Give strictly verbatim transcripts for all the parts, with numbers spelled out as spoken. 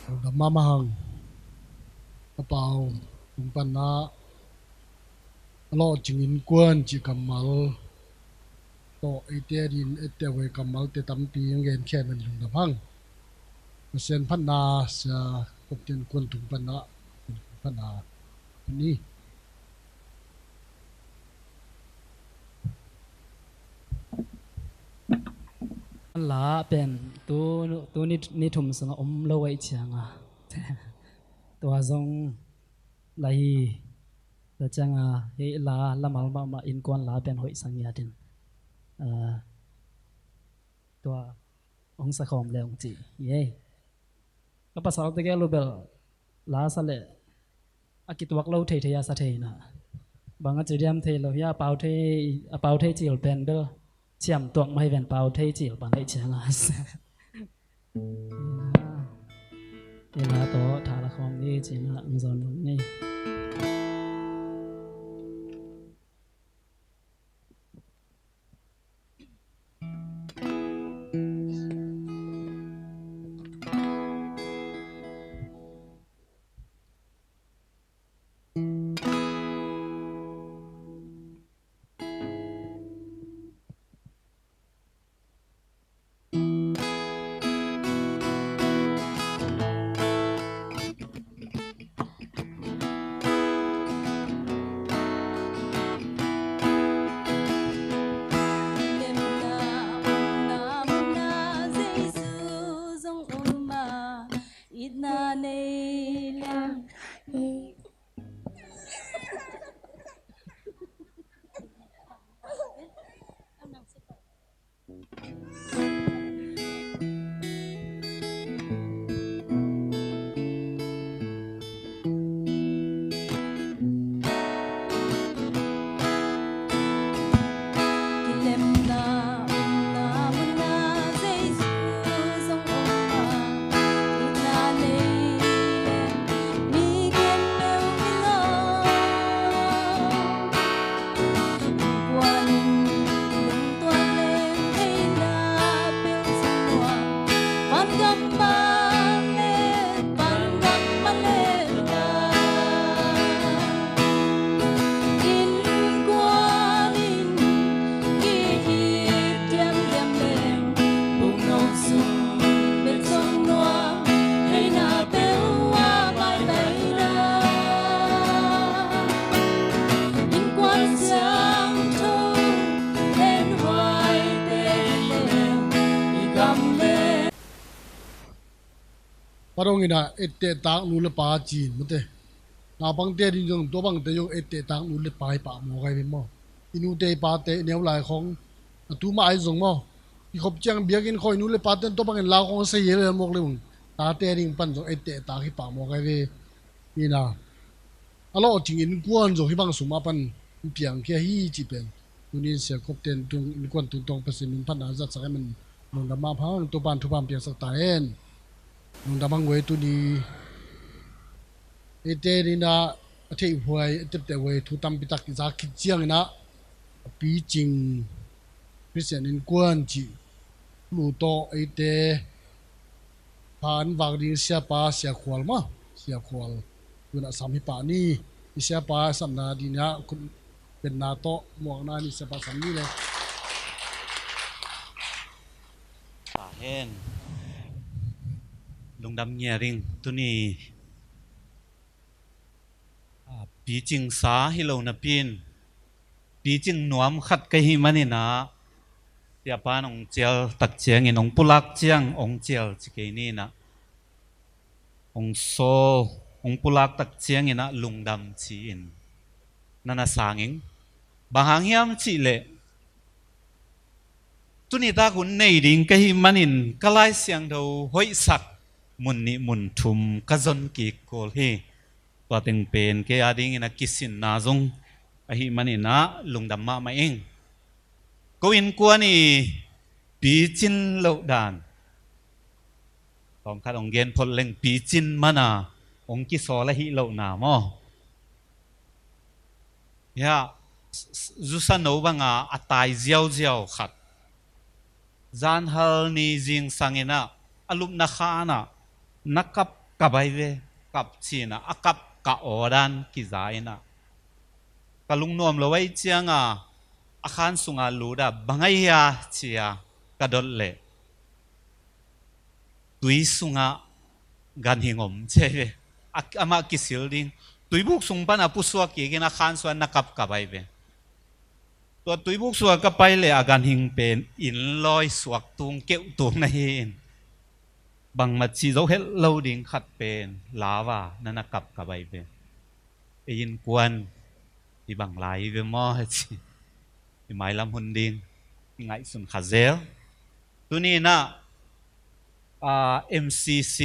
Lungdam mahmah hang. A pau tung panah a lawhcing innkuan cih kammal tawh eite adingin etteh huai kammalte tampi hong genkhia in lungdam hang. Pasian phatna, Sia Kop Tian Kuan tung panah phatna ni. La pen tu, tu ni, ni thum sungah om lo ahih ciangin tua zong la hi. Tua ciangin hih la, la mal mahmah innkuan la pen hoih sa ngiat in, ah, tua hong sa khawm le hong ci hi. Ka pasal tegel uh bel la sa leh a kituak lo theithei a sa thei na. Bang a ci diam thei lo hi a, pau thei, a pau thei cil pen bel ciam tuak mah hi ven, pau thei cil pan ahih ciangin. Ina tawh tha la khawm ni ci-in hong zon ni. Padong ina etteh tak nu le pa cin mate. Naupangte ding zong tua bangte zong etteh tak nu le pa hi pah maw, kai ve maw. I nute i pate i neu lai khong a tu mah ai zong maw, i khop ciang biakinn khong i nu le pate tua bangin lau khong a sei hial mawk le mung. Tate ding pan zong etteh tak hi pah maw, kai ve. Ina a lawhcing innkuan zong hih bang sung mah pan hong piangkhia hi cih pen tuni in Sia Kop Tian Kuan tung, innkuan tungtawng Pasian min phatna zatsak ahih manin lungdam mahmah hang. Topa'n thupha hong piaksak ta hen. Lungdam hang guai. Tuni eite in ah a theihhuai, a teptehhuai thu tampi tak i zak khit ciangin ah a picing Khristian innkuan cih lu tawh eite pha an vak ding siapa, Sia Khual maw, Sia Khual. Tu-in ah sam hi pah ni. I siapa samna ding ah khut betna tawh muakna ni, siapa sam ni le. Ta hen. Lungdam ngiat ing. Tuni a, picingsa hi lo napi in, picing nuam khat ka hih manin ah, siapa'n hong cial tak ciangin, hong pulak ciang hong cial ci kei ni in ah, hong sawl, hong pulak tak ciangin ah lungdam ci-in na na sang ing. Bang hang hiam cih leh, tuni tak hun nei ding ka hih manin ka Lai Siangtho hoihsak mun nih mun thum ka zon kik kul hi. Tua teng pen kei a dingin a kisinna zong ahih manin ah lungdam mahmah ing. Ko innkuan i picin loh dan tawmkhat hong gen phot leng, picin man a hong kisawl ahih lohna maw. Hiah, s-, s-, zusano banga a tai ziauziau khat. Zanhal ni zingsang in ah, a lupna khan ah, na kap kap ai ve, kap ci-in ah, a kap ka aw dan kiza in ah, ka lungnuam lo ahih ciangin ah, a khan sungah lut ah, bang ahi hiam ci-a ka dot leh, tui sungah ganhing om ci ai ve. A, amah kisil ding. Tuibuk sung pan a pusuak kikin a khan sungah na kapkap ai ve. Tua tuibuk sungah ka pai leh a ganhing pen inn lawi suak tung keuh tung na hi in, bangmah cih zo het lo ding khat pen lau a na na kapkap ai ve. Ei innkuan hih bang lai hi ve maw ci, i mailam hun ding i ngaihsun kha zel. Tuni in ah, ah, M C C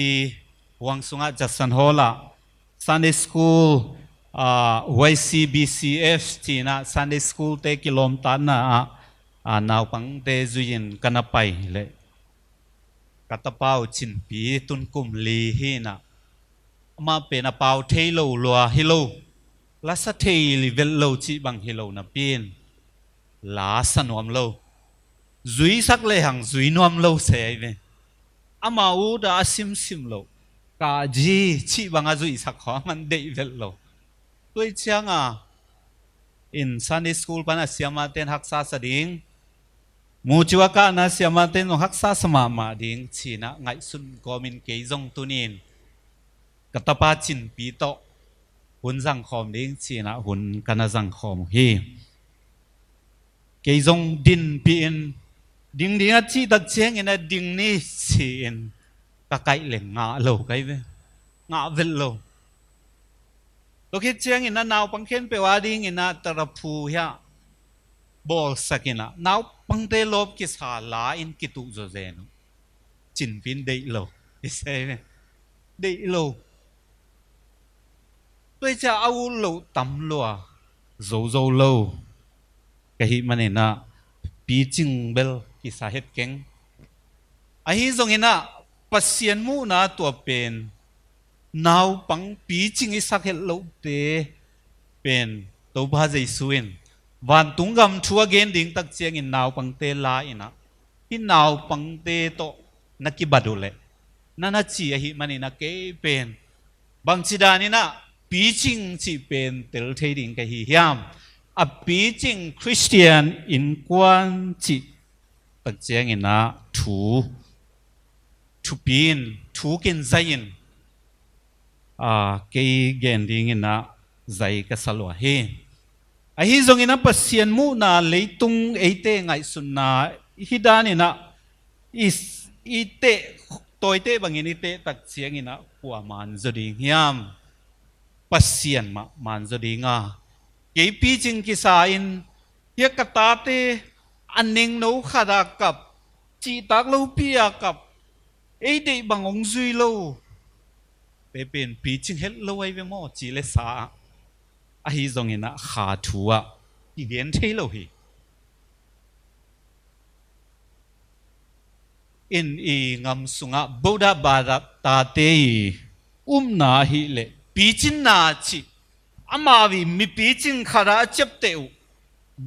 huang sungah Judson Hall ah Sunday School, ah, Y C B C F ci-in ah Sunday School te kilawmtatna ah, ah, naupangte zui-in ka na pai leh, ka tapa uh Cinpi tun kum li hi in ah, amah pen a pau thei lo lua hi lo, la sa thei vet lo cih bang hi lo napi-in, la sa nuam lo, zuisak lehang zui nuam lo se ai ve. Amah ut ah a simsim loh, ka ji cih bang a zuisak khawng a man deih vet lo. Tua ahih ciangin ah, in Sunday School pan a siamahte in haksa sa ding, mucu a kahna siamahte in zong haksa sa mahmah ding ci-in ah ngaihsun kawmin kei zong tuni in ka tapa Cinpi tawh hun zangkhawm ding ci-in ah hun ka na zangkhawm uh hi. Kei zong dinpih in, ding ding a cih tak ciangin ah ding ni ci-in ka kaih leh ngah lo ka hi ve. Ngah vet lo. Tua khit ciangin ah naupang khempeuh adingin ah taraphu hiah bawlsak in ah, naupangte lawp kisa la-in kituh zawzen uh. Cinpi in deih lo. I sei ve. Deih lo. Tua ahih ciangin a ut loh tam lua, zozo lo ka hih manin ah picing bel kisa het keng. Ahi zongin ah Pasian muhna tua pen, naupang picing i sak het lohte pen Topa Jesu in vantung gam thu a gen ding tak ciangin naupangte la in ah, hih naupangte tawh na kibat uh leh, na na ci ahih manin ah kei pen bangci danin ah picing cih pen tel thei ding ka hi hiam? A picing Khristian innkuan cih tak ciangin ah thu, thupi in, thu kin zai in, a, kei gen dingin ah zai ka sa lua hi. Ahi zongin ah Pasian muhna, leitung eite ngaihsutna hih danin ah i, i teh, tawiteh bangin i teh tak ciangin ah kua man zaw ding hiam? Pasian mah man zaw ding a, kei picing kisa in, hiah ka tate a nengno khat a kap, cihtak lopi a kap, ei deih bang hong zui lo, tua pen picing het lo ahi ve maw, ci leh sa a, ahi zongin ah kha thu ah kigen thei lo hi. In i gam sungah Buddha bada tate i upna ahih leh picinna cih, amau i mi picing khat ah a ciapteh uh,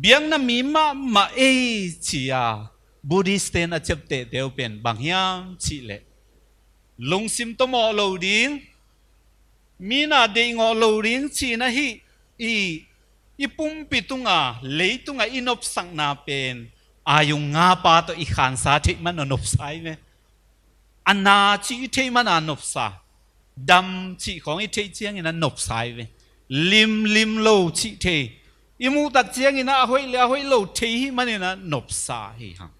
biakna mi mahmah ei ci-a Buddhist-te in a ciaptehte uh pen bang hiam cih leh, lungsim tawmawh lo ding, mi na deihngawh lo ding cihna hih i, i pumpi tungah, leitungah i nopsakna pen aa, yung nga pa tawh i khansa theih man a nopsa ahi ve. A na cih i theih man a nopsa, dam cih khawng i theih ciangin a nopsa ahi ve. Lim, lim lo cih thei, i muh tak ciangin a hoih leh a hoih lo thei hih manin a nopsa hi hang.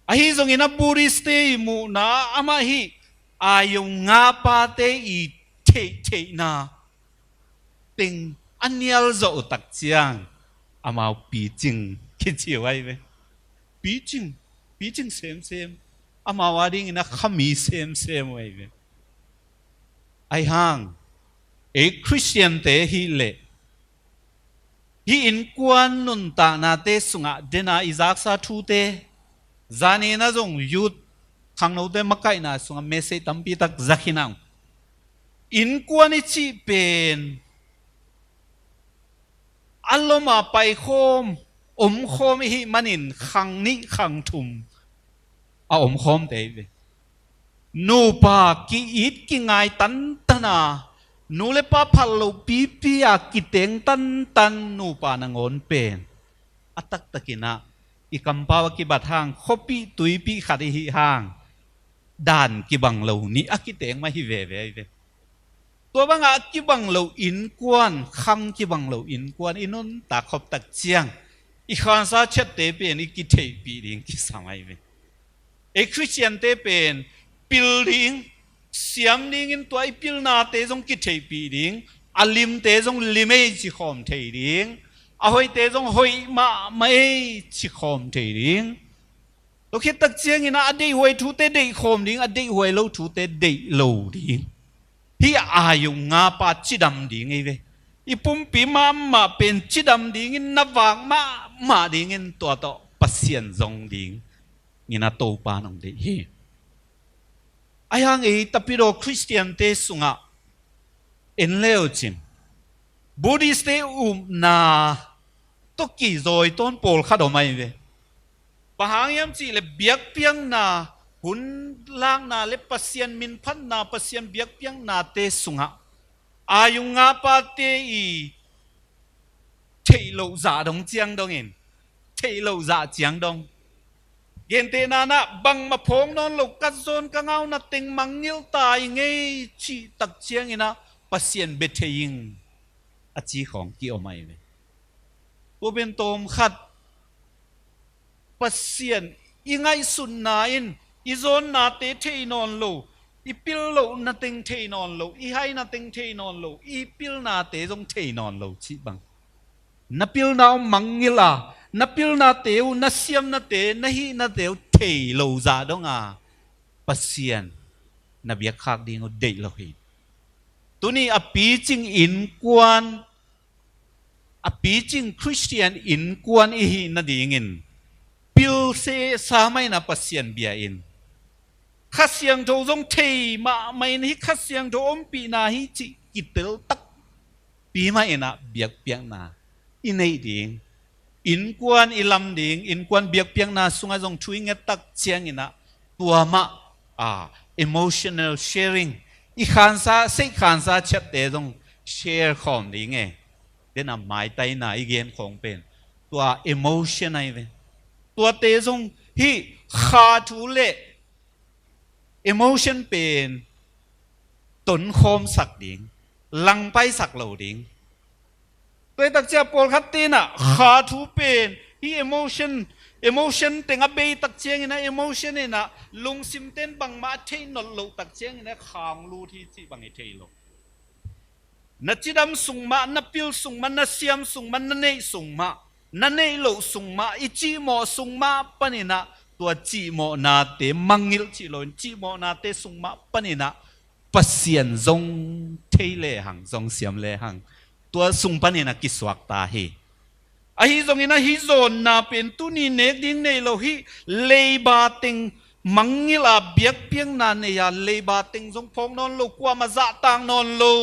Ahi zongin a Buddhist-te i muhna, amah hih aa, yung nga pate i theihtheihna teng a nial zawh uh tak ciang, amau picing kici uh ahi ve. Picing, picing semsem. Amau adingin a khami semsem uh ahi ve. Ahi hang, ei Khristiante hih leh, hih innkuan nuntaknate sungah dena i zaksa thute, zanin a zong youth khangnote makaihna sungah message tampi tak za khin a, innkuan i cih pen a lom a paikhawm, omkhawm i hih manin khang nih khang thum a omkhawmte ahi ve. Nupa ki-it kingai tantan a, nu le pa phal lo pipi a kiteng tantan nupa nangawn pen a taktakin ah i kampau a kibat hang, khuapih tuipih khat i hih hang, dan kibang lo nih a kiteng mah hi veve ahi ve. Tua bangah a kibang lo innkuan, kham kibang lo innkuan i nuntak khop tak ciang, i khansa ciatte pen i kitheihpih ding kisam ahi ve. Ei Khristiante pen pil ding, siam dingin tua i pilnate zong kitheihpih ding, a limte zong lim ei ci khawm thei ding, a hoihte zong hoih mahmah ei ci khawm thei ding. Tua khit tak ciangin ah a deihhuai thute deih khawm ding, a deihhuai lo thute deih lo ding. Hih a ayung ngapa cidam ding ei ve. I pumpi mahmah pen cidam dingin, na vak mahmah dingin tua tawh Pasian zong ding in a Topa nong deih hi. Ahi hang ei tapidaw Khristiante sungah en leucin Buddhist-te upna tawh kizawi tawn pawlkhat om ahi ve. Bang hang hiam cihleh biakpiakna, hun lakna le Pasian minphatna, Pasian biakpiaknate sungah ayung ngapate i theih loh zah dong ciang dongin, theih loh zah ciang dong. Gentehna-in ah bangmah phawk nawn lo, ka zawn ka ngau na teng mangngilh ta ing ei cih tak ciangin ah Pasian bia thei ing a ci khawng kiom ahi ve. Tua pen tawmkhat, Pasian i ngaihsutna in i zawnnate thei nawn lo, i pil lohna teng thei nawn lo, i haina teng thei nawn lo, i pilnate zong thei nawn lo cih bang. Na pilna uh mangngilh a, na pilnate uh, na siamnate, na hihnate uh thei lo zah dong a Pasian na biakkhak ding uh deih lo hi. Tuni a picing innkuan, a picing Khristian innkuan i hih nadingin pil sehsa mah in ah Pasian bia in. Kha Siangtho zong thei mahmah in, hih Kha Siangtho ompihna hi cih kitel takpi mah in ah biakpiakna i neih ding, innkuan i lam ding, innkuan biakpiakna sungah zong thu i nget tak ciangin ah tua mah, a, emotional sharing, i khansa, seih khansa ciatte zong share khawm ding e. Den a maitaina i gen khawng pen tua emotion ahi ve. Tuate zong hih kha thu le emotion pen tonkhawmsak ding, langpaisak lo ding. Tua hi tak ciang pawlkhatte in ah kha thu pen hih emotion, emotion teng a bei tak ciangin ah, emotion in ah lungsimte in bangmah a theih nawn loh tak ciangin ah kha hong lut hi cih bang i thei lo. Na cidam sung mah, na pil sung mah, na siam sung mah, na neih sung mah, na neih loh sung mah, i cihmawh sung mah panin ah tua cihmawhnate mangngilh cih loin, cihmawhnate sung mah panin ah Pasian zong thei lehang, zong siam lehang, tua sung panin ah kisuak ta hi. Ahi zongin ah hih zawnna pen tuni nek ding nei lo, hih leiba teng mangngilh a biakpiakna nei a, leiba teng zong phawk nawn lo, kuamah zahtak nawn lo,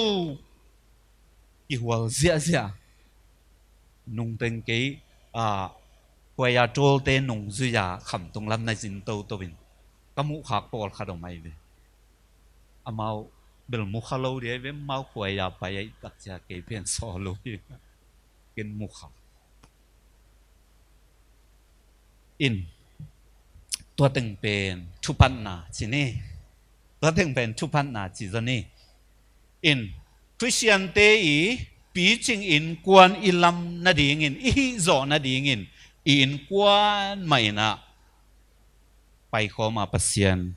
kihual ziahziah. Nungteng kei, a, khuaia tawlte nungzui a khamtung lam na zin toto in ka muhkhak pawlkhat om ahi ve. Amau bel mukha lo ding ahi ve, amau khuaia pai ahih tak ciang kei pen sawl lo hi. Ken mukha in, tua teng pen thuphatna ci ni. Tua teng pen thuphatna ci zaw ni. In, Khristiante i picing innkuan i lam nadingin, i hihzawh nadingin, i innkuan mah in ah paikhawm a Pasian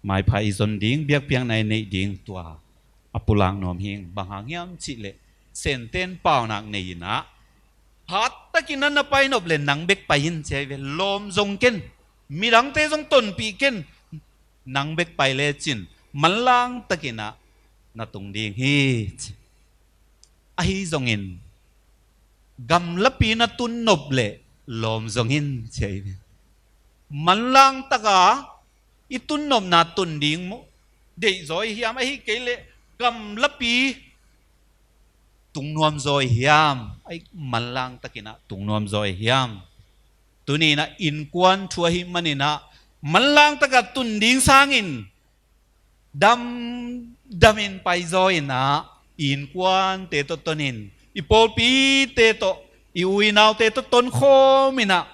maipha i zon ding, biakpiakna i neih ding tua a pulak nuam hi ing. Bang hang hiam cihleh Sente in paunak nei in ah, hat takin ah na pai nop leh nang bek pai in ci ahi ve. Lawm zong ken, midangte zong tonpih ken, nang bek pai lecin manlang takin ah na tung ding hi ci. Ahi zongin gamlapi na tun nop leh lawm zong in ci ahi ve. Manlang taka i tun nopna tun ding mu deihzaw i hiam, ahi kei leh gamlapi tung nuamzaw i hiam, ai, manlang takin ah tung nuamzaw i hiam. Tuni in ah innkuan thu ahih manin ah manlang taka tun ding sangin damdamin paizaw inah, i innkuante tawh tonin, i pawlpite tawh, i u i naute tawh tonkhawm inah,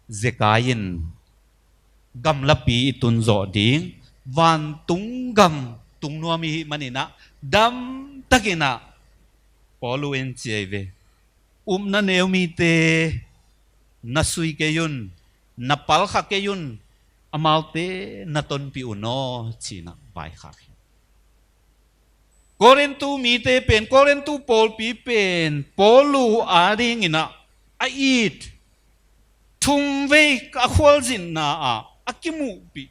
zekai in gamlapi i tunzawh ding, vantung gam tungnuam i hih maninah, damtakinah Paulu in ci ahi ve. Upna neu mite na sui kei un, na palkha kei un, amaute na tonpih un aw, cinah vaikhak hi. Korintu mite pen, Korintu pawlpi pen Paulu adinginah a it, thumvei a khualzinna ah a kimuhpih,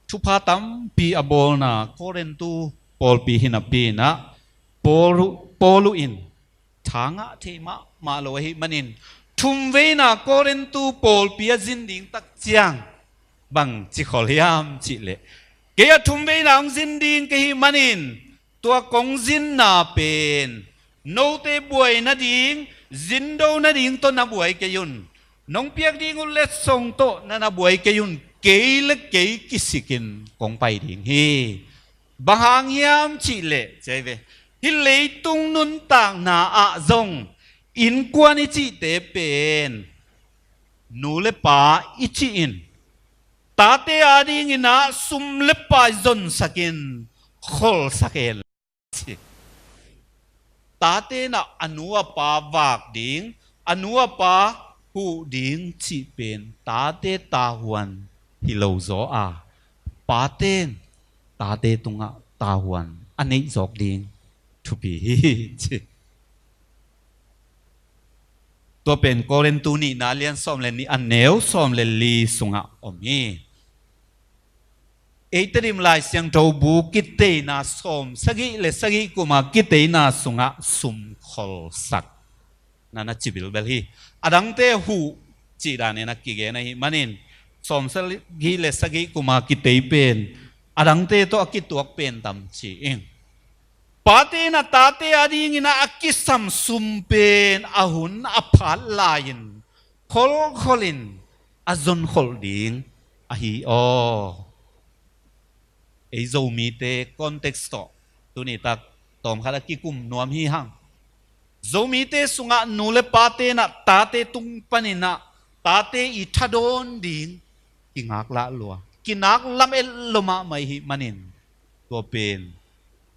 thupha tampi a bawlna Korintu pawlpi hi napi inah, Paulu, Paulu in thangah thei mahmah lo ahih manin, thumveina Korintu pawlpi a zin ding tak ciang bangci khol hiam cihleh, kei a thumveina hong zin ding ka hih manin, tua kong zinna pen note buai nading, zindo nading tawh na buai kei un. Nong piak ding uh letsong tawh na na buai kei un. Kei le kei kisikin kong pai ding hi. Bang hang hiam cihleh, ci ahi ve. Hih leitung nuntakna ah zong innkuan i cihte pen nu le pa i cih in, tate adinginah sum le pai zonsakin kholsak e, ci. Tate inah a nu a pa vak ding, a nu a pa huh ding cih pen tate tahuan hi lo zaw a, pate in tate tungah tahuan a neihzawk ding thupi hi, ci. Tua pen Korintu nihna lian sawm le nih, a neu sawm le li sungah om hi. Ei Tedim Lai Siangtho bu kiteina sawm sagih le sagih kuma kiteina sungah sum kholsak na na ci bilbel hi. A dangte huh cih danin a kigen ahih manin, sawm sagih le sagih kuma kitei pen a dangte tawh a kituak pen tam ci ing. Pate inah tate adinginah a kisam sum pen a hun a phat lai-in kholkholin a zonkholh ding ahi aw. Ei Zomite context tawh tuni tak tawmkhat a kikum nuam hi hang. Zomite sungah nu le pate inah tate tung paninah tate i thadawn ding kingaklah lua, kinak lamet lo mahmah i hih manin, tua pen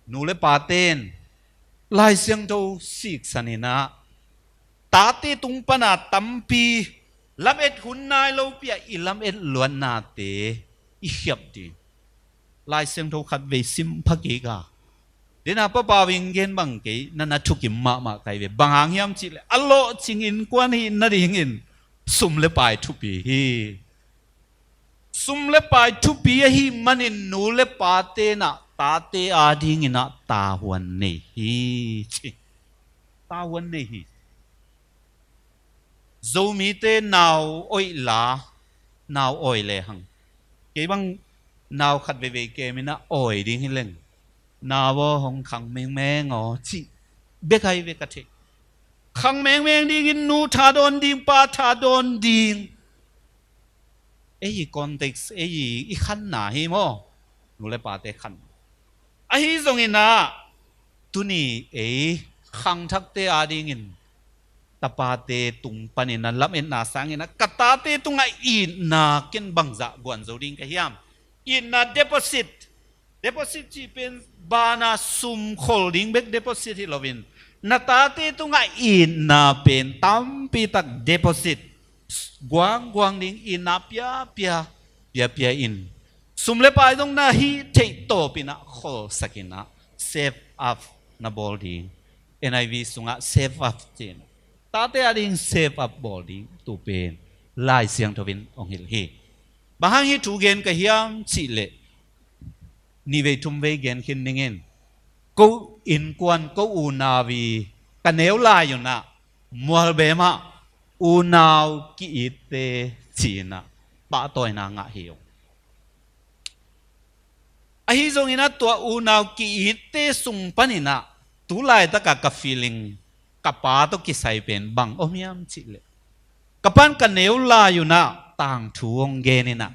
nu le pate in Lai Siangtho siksaninah tate tung pana tampi lamet hun nai lopi-ah i lamet luatnate i khiap ding. Lai Siangtho khatvei sim pha kik a, dena Papa Ving gen bang kei na na thukim mahmah kai ve. Bang hang hiam cihleh a lawhcing innkuan hih nadingin sum le pai thupi hi. Sum le pai thupi ahih manin nu le pate inah tate adinginah tahuan nei hi, ci. Tahuan nei hi. Zomite nau oih la, nau awi lehang, kei bang nau khat veivei kemin a awi ding hi leng, nau aw hong khang mengmeng aw cih bek ahi ve ka theih. Khang mengmeng dingin nu thadawn ding, pa thadawn ding. Ei i context, ei i khanna hi maw? Nu le pate khan. Ahi zonginah tuni ei khangthakte adingin tapate tung panin a lametna sangin a ka tate tungah itna ken bangzah guan zo ding ka hiam? Itna deposit. Deposit cih pen bana sum khol ding bek deposit hi loin, na tate tungah itna pen tampitak deposit guangguang ding, itna piapia piapia in, sum le pai zong na hih theih tawpin a kholsakin a save up na bawl ding. N I V sungah save up cih in, tate ading save up bawl ding tu pen Lai Siangtho in hong hilh hi. Bang hang hih thu gen ka hiam cihleh, nihvei thumvei gen khin ning in, ko innkuan, ko unau i ka neu lai un a mualbem ah unau ki-itte ci-in a pahtawina ngah hi ung. Ahi zongin a tua unau ki-itte sung panin a tu laitak a ka feeling, ka pa tawh kisai pen bang om hiam cihleh, ka pa'n ka neu lai un a tangthu hong gen in a,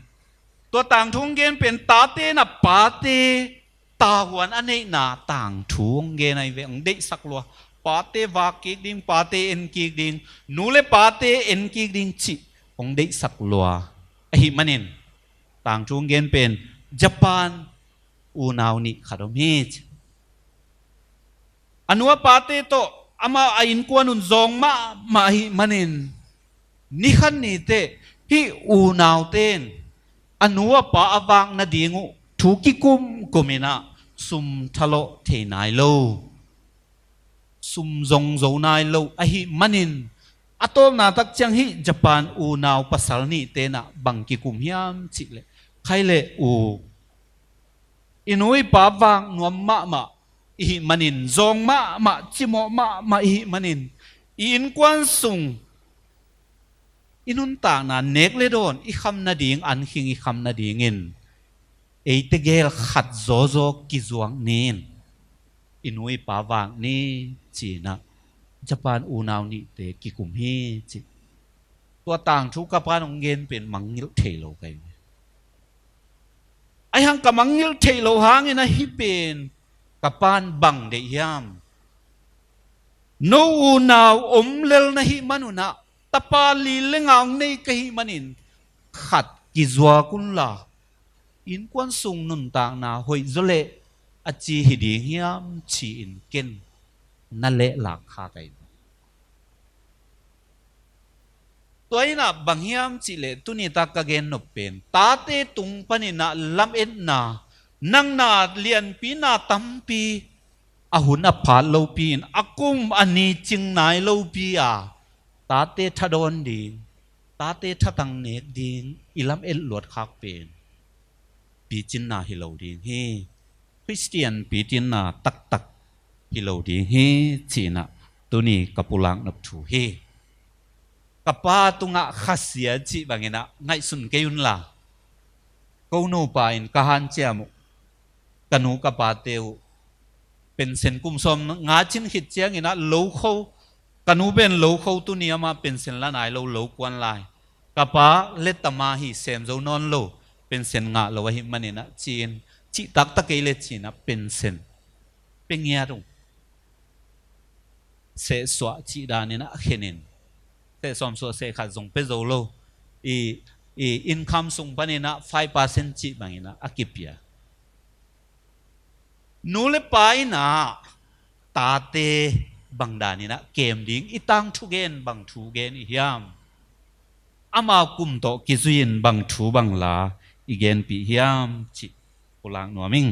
Tua tangthu hong gen pen tate na pate tavuan a neihna tangthu hong gen ahi ve, hong deihsak lua. Pate vak kik ding, pate en kik ding, nu le pate en kik ding cih hong deihsak lua. Ahi manin tangthu hong gen pen Japan unau nih khat om hi ci. A nu a pate tawh ama a innkuan un zawng mahmah ahi manin, ni khat ni teh hih unaute in a nu a pa a vak nading uh thu kikumkum in ah sum thalawh thei nai lo, sum zong zo nai lo ahi manin, a tawpna tak ciang hih Japan unau pasal nihte in ah bang kikum hiam cih leh, khai le u, i nu i pa vak nuam mahmah i hih manin, zawng mahmah, cimawh mahmah i hih manin, i innkuan sung i nuntakna nek le dawn, i kham nading, an khing i kham nadingin eite gel khat zawzaw kizuak ni in, i nu i pa vak ni ci-in ah Japan unau nihte kikum hi ci. Tua tangthu ka pa'n hong gen pen mangngilh thei lo ka hi. Ahi hang ka mangngilh theih loh hangin ahi pen ka pa'n bang deih hiam? No unau om lel na hih man un ah, tapa li le nga hong nei ka hih manin khat kizuak unla, innkuan sung nuntakna hoih zaw leh a ci hi ding hiam ci-in ken na lehlak kha ka hi. Tua in ah bang hiam cih leh tuni tak ka gen nop pen, tate tung panin ah lametna, nang na lianpi na tampi a hun a phat lopi in, a kum a ni cing nai lopi a, tate thadawn ding, tate thatang nek ding i lamet luat khak pen picinna hi lo ding hi. Khristian picinna taktak hi lo ding hi, ci-in ah tuni ka pulak nop thu hi. Ka pa tungah khasia cih bangin ah ngaihsun kei unla, ko nupa in ka hanciam uh, ka nu ka pate uh pension kum sawm nga cin khit ciangin ah lo kho, ka nu pen lo kho, tuni amah pension la nai lo, lo kuan lai. Ka pa le tama hi, sem zo nawn lo, pension ngah lo ahi manin ah ci-in, cih taktak kei le ci-in ah pension pia ngiat uh. Sehsuah cih danin ah a khenin, seh sawm suah seh khat zong pia zo lo. I, i income sung panin ah five percent cih bangin ah a kipia. Nu le pa in ah tate bang danin ah kem ding, i tangthu gen bang thu gen i hiam? Amau kum tawh kizui-in bang thu bang la i genpih hiam cih pulak nuam ing.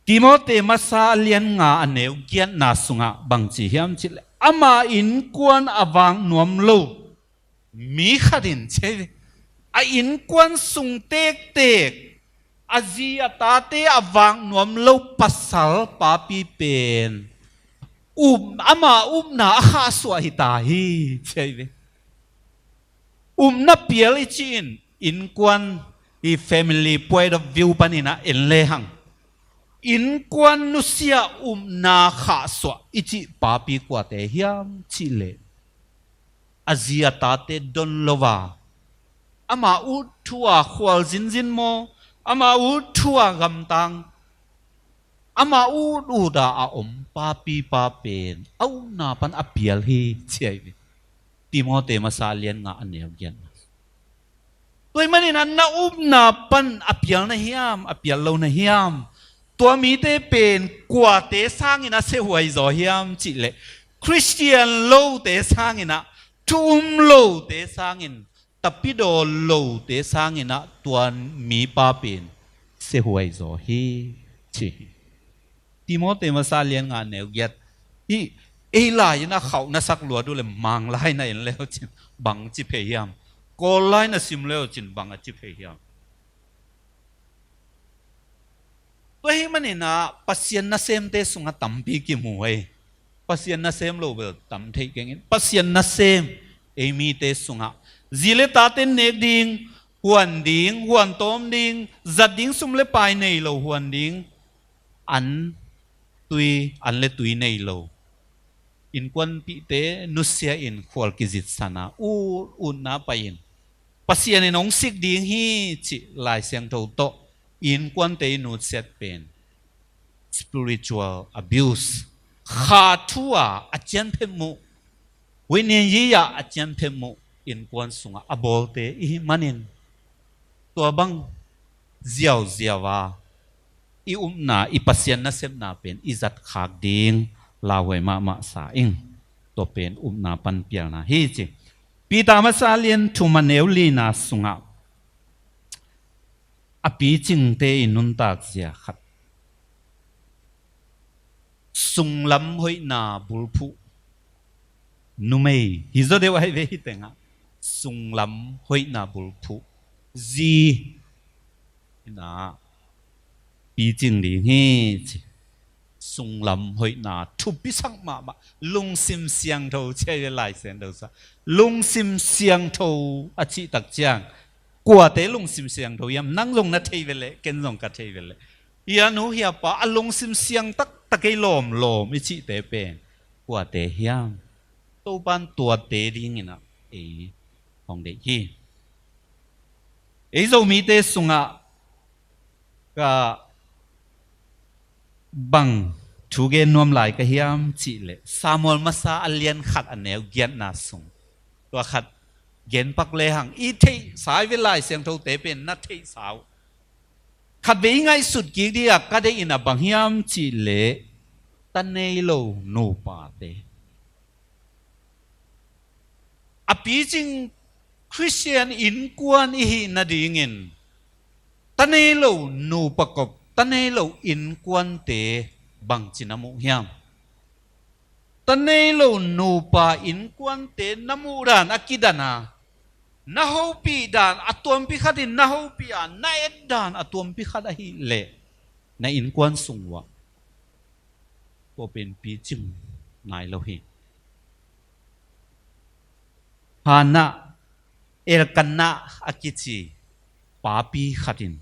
Timote masa a lian nga a neu giatna sungah bang ci hiam cih leh, ama innkuan a vak nuam lo mi khat in, ci hi ve, a innkuan sung tektek a zi a tate a vak nuam lo pasal papi pen up, ama upna a khahsuah hi ta hi, ci hi ve. Upna pial i cih in innkuan, i family point of view panin ah en lehang, innkuan nusia, upna khahsuah i cih papi kuate hiam cih leh, a zi a tate don lo a, ama ut thu a khual zinzin maw, ama ut thu a gamtang, ama ut ut a a om papi pa pen a upna pan a pial hi, ci hi ve. Timote masa a lian nga a neu giatna. Tua ahih manin ah na upna pan a pial na hiam, a pial lo na hiam? Tua mite pen kuate sangin a siahuai zaw hiam cih leh, Khristian lote sangin ah, thu um lote sangin, tapidaw lote sangin ah tua mipa pen siahuai zaw hi, ci hi. Timote masa lian nga neu giat. Hih ei lai-in a khauh na sak luat uh leh, Mang lai na en le uh cin bang ci phei hiam? Kawl lai na sim le uh cin bang a ci phei hiam? Tua ahih manin ah Pasian nasemte sungah tampi kimu hi. Pasian nasem lo bel tam thei keng in, Pasian nasem ei mite sungah zi le tate nek ding, huan ding, huan tawm ding, zat ding sum le pai nei lo, huan ding, an tui, an le tui nei lo, innkuanpihte nusia in khual kizitsan a, ut utna pai-in Pasian in hong sik ding hi cih Lai Siangtho tawh innkuante i nutsiat pen spiritual abuse, kha thu a a cianphet muh, huihnin yi a a cianphet muh innkuan sungah a bawlte i hih manin, tua bang ziauziau a i upna, i Pasian nasepna pen i zatkhak ding lauhuai mahmah sa ing. Tua pen upna panpialna hi ci. Peter masa lian thum a neu lina sungah a picingte i nuntak zia khat, sunglam hoihna bulphuh numei hi zaw deuh ahi ve. Hih tengah sunglam hoihna bulphuh zi in a picing ding hi ci. Sunglam hoihna thupisak mahmah, lungsim siangtho ci ahi ve Lai Siangtho sungah. Lungsim siangtho a cih tak ciang, kuate lungsim siangtho hiam? Nang zong na thei ve leh, ken zong ka thei ve leh. Hia nu hia pa a lungsim siang taktak ei lawmlawm i cihte pen kuate hiam? Topan tuate dingin a ei hong deih hi. Ei Zomite sungah ka bang thu gen nuam lai ka hiam cih leh, Samuel masa a lian khat a neu giatna sung, tua khat genpak lehang i theihsa i ve, Lai Siangthote pen na theihsa uh. Khatvei i ngaihsut kik ding a ka deih in a bang hiam cih leh, ta nei lo nupate, a picing Khristian innkuan i hih nadingin ta nei lo nupa kop, ta nei lo innkuante bangci na muh hiam? Ta nei lo nupa innkuante na muh dan a kidan a, na hopih dan a tuampi khat in na hopih a, na et dan a tuampi khat ahih leh, na innkuan sung uah tua pen picing nai lo hi. Hannah, Elkanah a kici papi khat in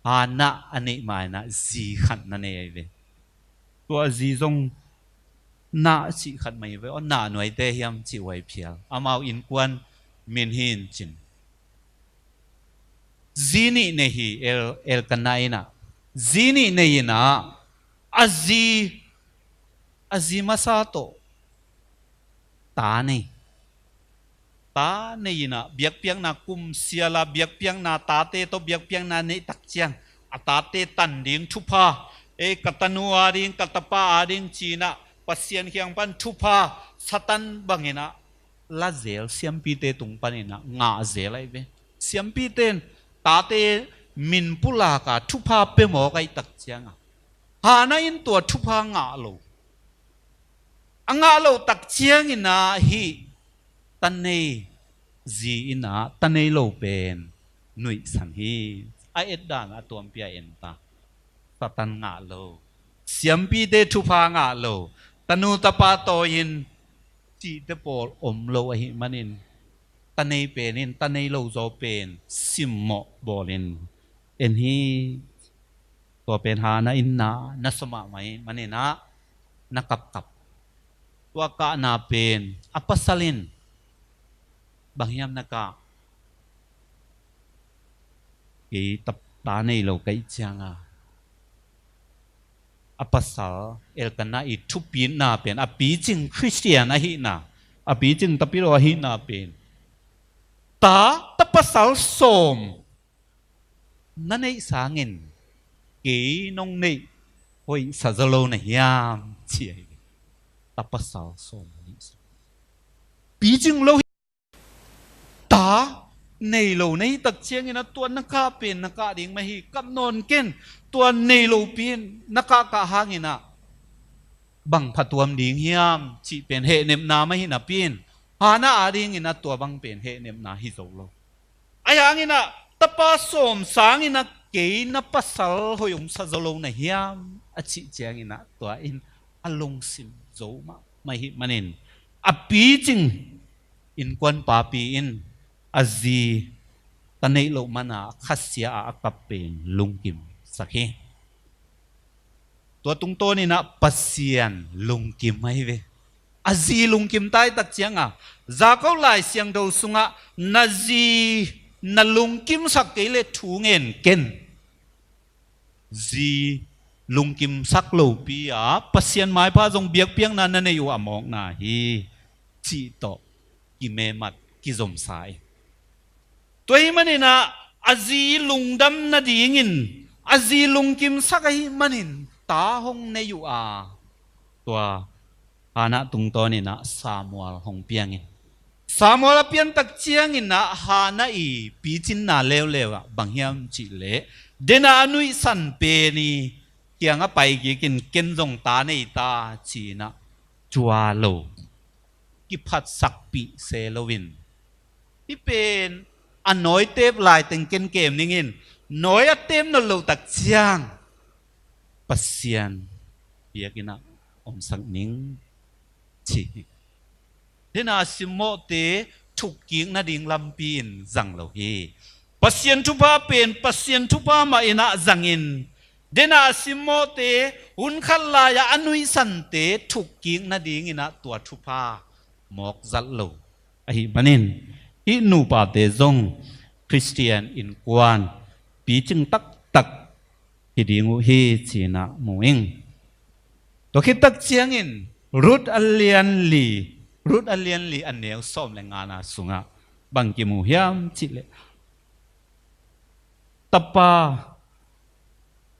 Hannah a neih ma-in ah zi khat na nei ahi ve. Tua zi zong Nah cih khat mah hi ve. Aw, Nah nuaite hiam cih uh ahi phial, amau innkuan min hi in cin. Zi nih nei hi. El, Elkanah in ah zi nih nei in ah, a zi, a zi masa tawh ta nei. Ta nei in ah biakpiakna kum sial a, biakpiakna, tate tawh biakpiakna neih tak ciang, a tate tan ding thupha, ei, ka tanu a ding, ka tapa a ding ci-in ah Pasian kiang pan thupha Satan bangin ah la zel, siampite tung panin ah ngah zel ahi ve. Siampite in tate min pulak a thupha pia mawk ahih tak ciang a, Hannah in tua thupha ngah lo. A ngah loh tak ciangin ah hih ta nei zi in ah ta nei lo pen nuihsan hi. A et dan a tuampi a en ta. Satan ngah lo, siampite thupha ngah lo, tanu tapa tawi-in cihte pawl om lo ahih manin, ta nei pen in ta nei lo zaw pen simmawh bawlin en hi. Tua pen Hannah in na, na sa mahmah ahih manin ah na kapkap. Tua kahna pen a pasal in bang hiam na kah? Kei ta, ta nei lo ka hih ciang a, a pasal Elkanah i thupitna pen, a picing Khristian ahihna, a picing tapi lo ahihna pen, ta, ta pasal sawm na neih sangin kei nong neih hoihsa zaw lo na hiam, ci ahi. Ta pasal sawm na neih sangin, picing lo hi. Ta nei lo na hih tak ciangin ah tua na kah pen na kah ding mah hi. Kap nawn ken, tua nei lopi in na kahkah hangin ah bang phatuam ding hiam cih pen hehnepna mah hi napi in, Hannah a dingin ah tua bang pen hehnepna hi zo lo. Ahi hangin ah tapa sawm sangin ah kei na pasal hoih hong sa zaw lo na hiam, a cih ciangin ah tua in a lungsim zo mahmah ahih manin, a picing innkuan papi in a zi ta neih loh man a khasia a a kap pen lungkimsak hi. Tua tungtawnin ah Pasian lungkim ahi ve. A zi lungkim taitak cianga, Jakob Lai Siangtho sungah na zi na lungkimsak kei leh thu ngen ken. Zi lungkimsak lopi a Pasian maipha zong biakpiakna na nei uh a mawkna hi, cih tawh kimemat kizomsa in. Tua ahih maninah a zi lungdam nadingin a zi lungkimsak ahih manin ta hong nei uh a, tua Hannah tungtawninah Samuel hong piangin, Samuel a piantak cianginah Hannah i picinna leuleu ah bang hiam cihleh, dena a nuihsan pen i kiangah paikikin ken zong ta nei ta cinah cua lo, kiphatsakpih se loin, hih pen a nawi tep laiteng ken kem ningin, nawi a tep nawn lohtak ciang Pasian biakinnah omsak ning ci hi. Dena a simmawhte thukkik nading lampi in zang lo hi. Pasian thupha pen Pasian thupha mah innah zangin, dena a simmawhte hun khat lai-ah a nuihsante thukkik nadinginah tua thupha mawkzat lo. Ahih manin hih nupate zong Khristian innkuan picing taktak hi ding uh hi cinah mu ing. Tua khittak ciangin Ruth a lianli, Ruth a lianli a neu sawm le ngana sungah bang kimu hiam cihleh, tapa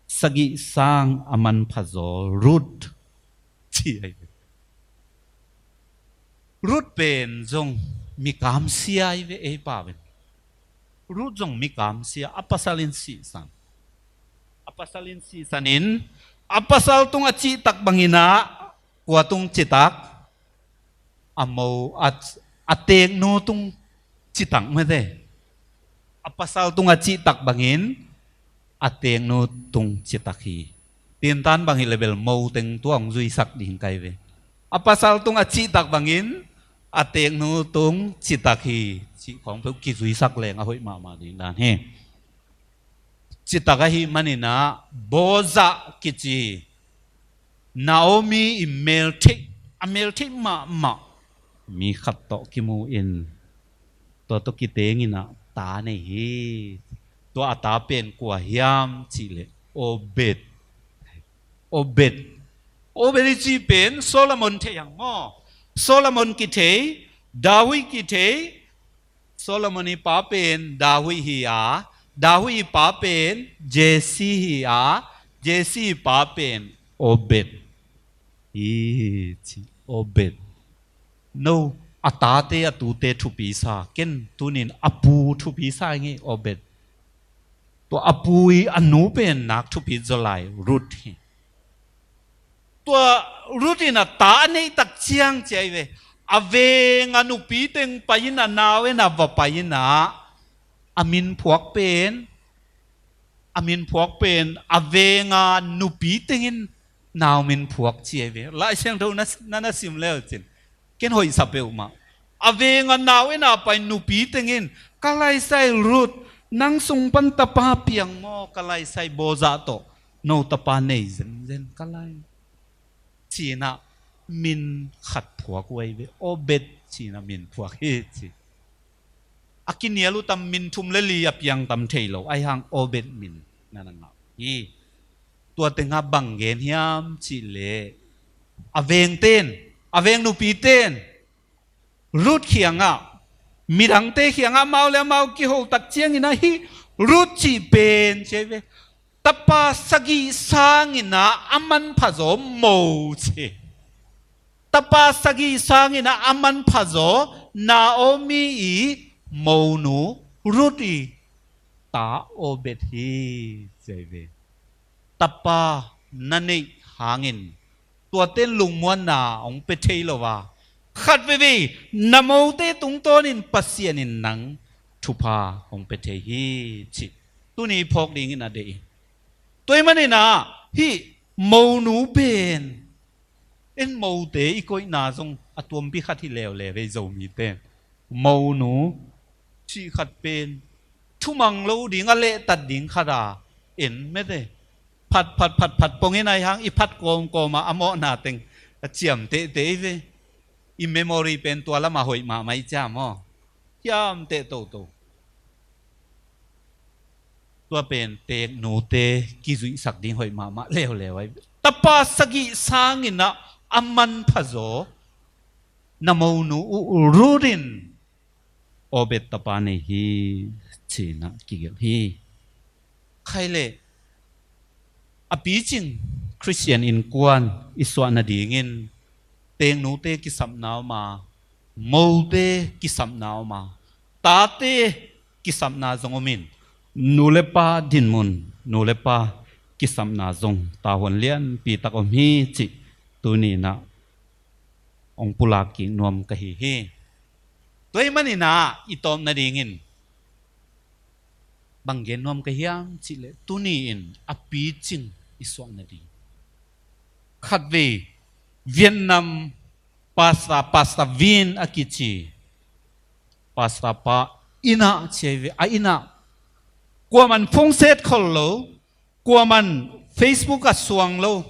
sagih sang a manphazaw Ruth ci ahi ve. Ruth pen zong mi kamsia ahi ve ei pau in. Ruth zong mi kamsia, a pasal in sihsan. A pasal in sihsan in, a pasal tung a cihtak banginah kua tung citak, a mo a, a teknu tung citak mate. A pasal tung a cihtak bangin a teknu tung citak hi. Tintan bang hi lebel mo teng tua hong zuisak ding kai ve. A pasal tung a cihtak bangin a teknu tung citak hi. Cih khawng peuh kizuisak leng a hoih mahmah ding dan hi. Citak ahih maninah Boaz kici Naomi i meltheih, a meltheih mahmah mi khat tawh kimu in, tua tawh kitenginah ta nei hi. Tua a ta pen kua hiam cihleh Obed. Obed. Obed i cih pen Solomon thei hang maw? Solomon kithei, David kithei, Solomon i pa pen David hi a, David i pa pen Jesse hi a, Jesse i pa pen Obed hi ci. Obed. No, a tate a tute thupi sa, ken tunin a pu thupi sa ing ei Obed. Tua a pu i a nu pen nak thupi zaw lai Ruth hi. Tua Ruth in a ta a neihtak ciang ci ahi ve. A veng a nupi teng pai in a nau en a va pai in a, a min phuak pen, a min phuak pen a veng a nupi tengin nau min phuak ci ahi ve. Lai Siangtho na, na, na sim leu cin. Ken hoihsa peuhmah. A veng a nau en a pai nupi tengin, ka laisai Ruth, nang sung pan tapa piang maw, ka laisai Boaz tawh no tapa nei zenzen ka lai. Cinah min khat phuak uh ahi ve, Obed cinah min phuak hi ci. A kinial uh tam, min thum le li a piang tam thei lo, ahi hang Obed min na na ngah hi. Tua tengah bang gen hiam cihleh, a vengten, a veng nupiten Ruth kiangah, midangte kiangah amau le amau kihotak ciangin ahi, Ruth cih pen ci ahi ve. Tapa sagih sangin a manphazaw mo ci. Tapa sagih sangin a manphazaw Naomi i monu Ruth i ta Obed hi ci ahi ve. Tapa na neih hangin tuaten lungmuanna hong pia thei lo a, khat veivei na mote tungtawnin Pasian in nang thupha hong pia thei hi ci. Tuni phawk dingin a deih hi. Tua ahih maninah hih monu pen, en mote i koihna zong a tuampi khat hi leuleu vei Zomite. Monu cih khat pen thumang lo ding a lehtat ding khat a, en mete. Phat phat phat phat pongin ahi hang i phat kawmkawm a, a mawhna teng a ciam tehteh hi ve. I memory pen tua lamah hoih mahmah i ciam aw. Hiamteh toto. Tua pen teeknute kizuihsak ding hoih mahmah leuleu ai. Tapa sagih sanginah a manphazaw na monu uh Ruth in Obed tapa nei hi, cinah kigelh hi. Khaile a picing Khristian innkuan i suah nadingin teeknute kisapna om a, mote kisapna om a, tate kisapna zong om in, nu le pa dinmun, nu le pa kisapna zong tahuan lianpi tak om hi cih tuninah hong pulak kik nuam ka hi hi. Tua ahih maninah i tawp nadingin bang gen nuam ka hiam cihleh tuni-in a picing i suak nading. Khatvei Vietnam pastor, Pastor Vin a kici pastor pa innah ciai ve, a innah kuaman phone set khol lo, kuaman Facebook ah suang lo,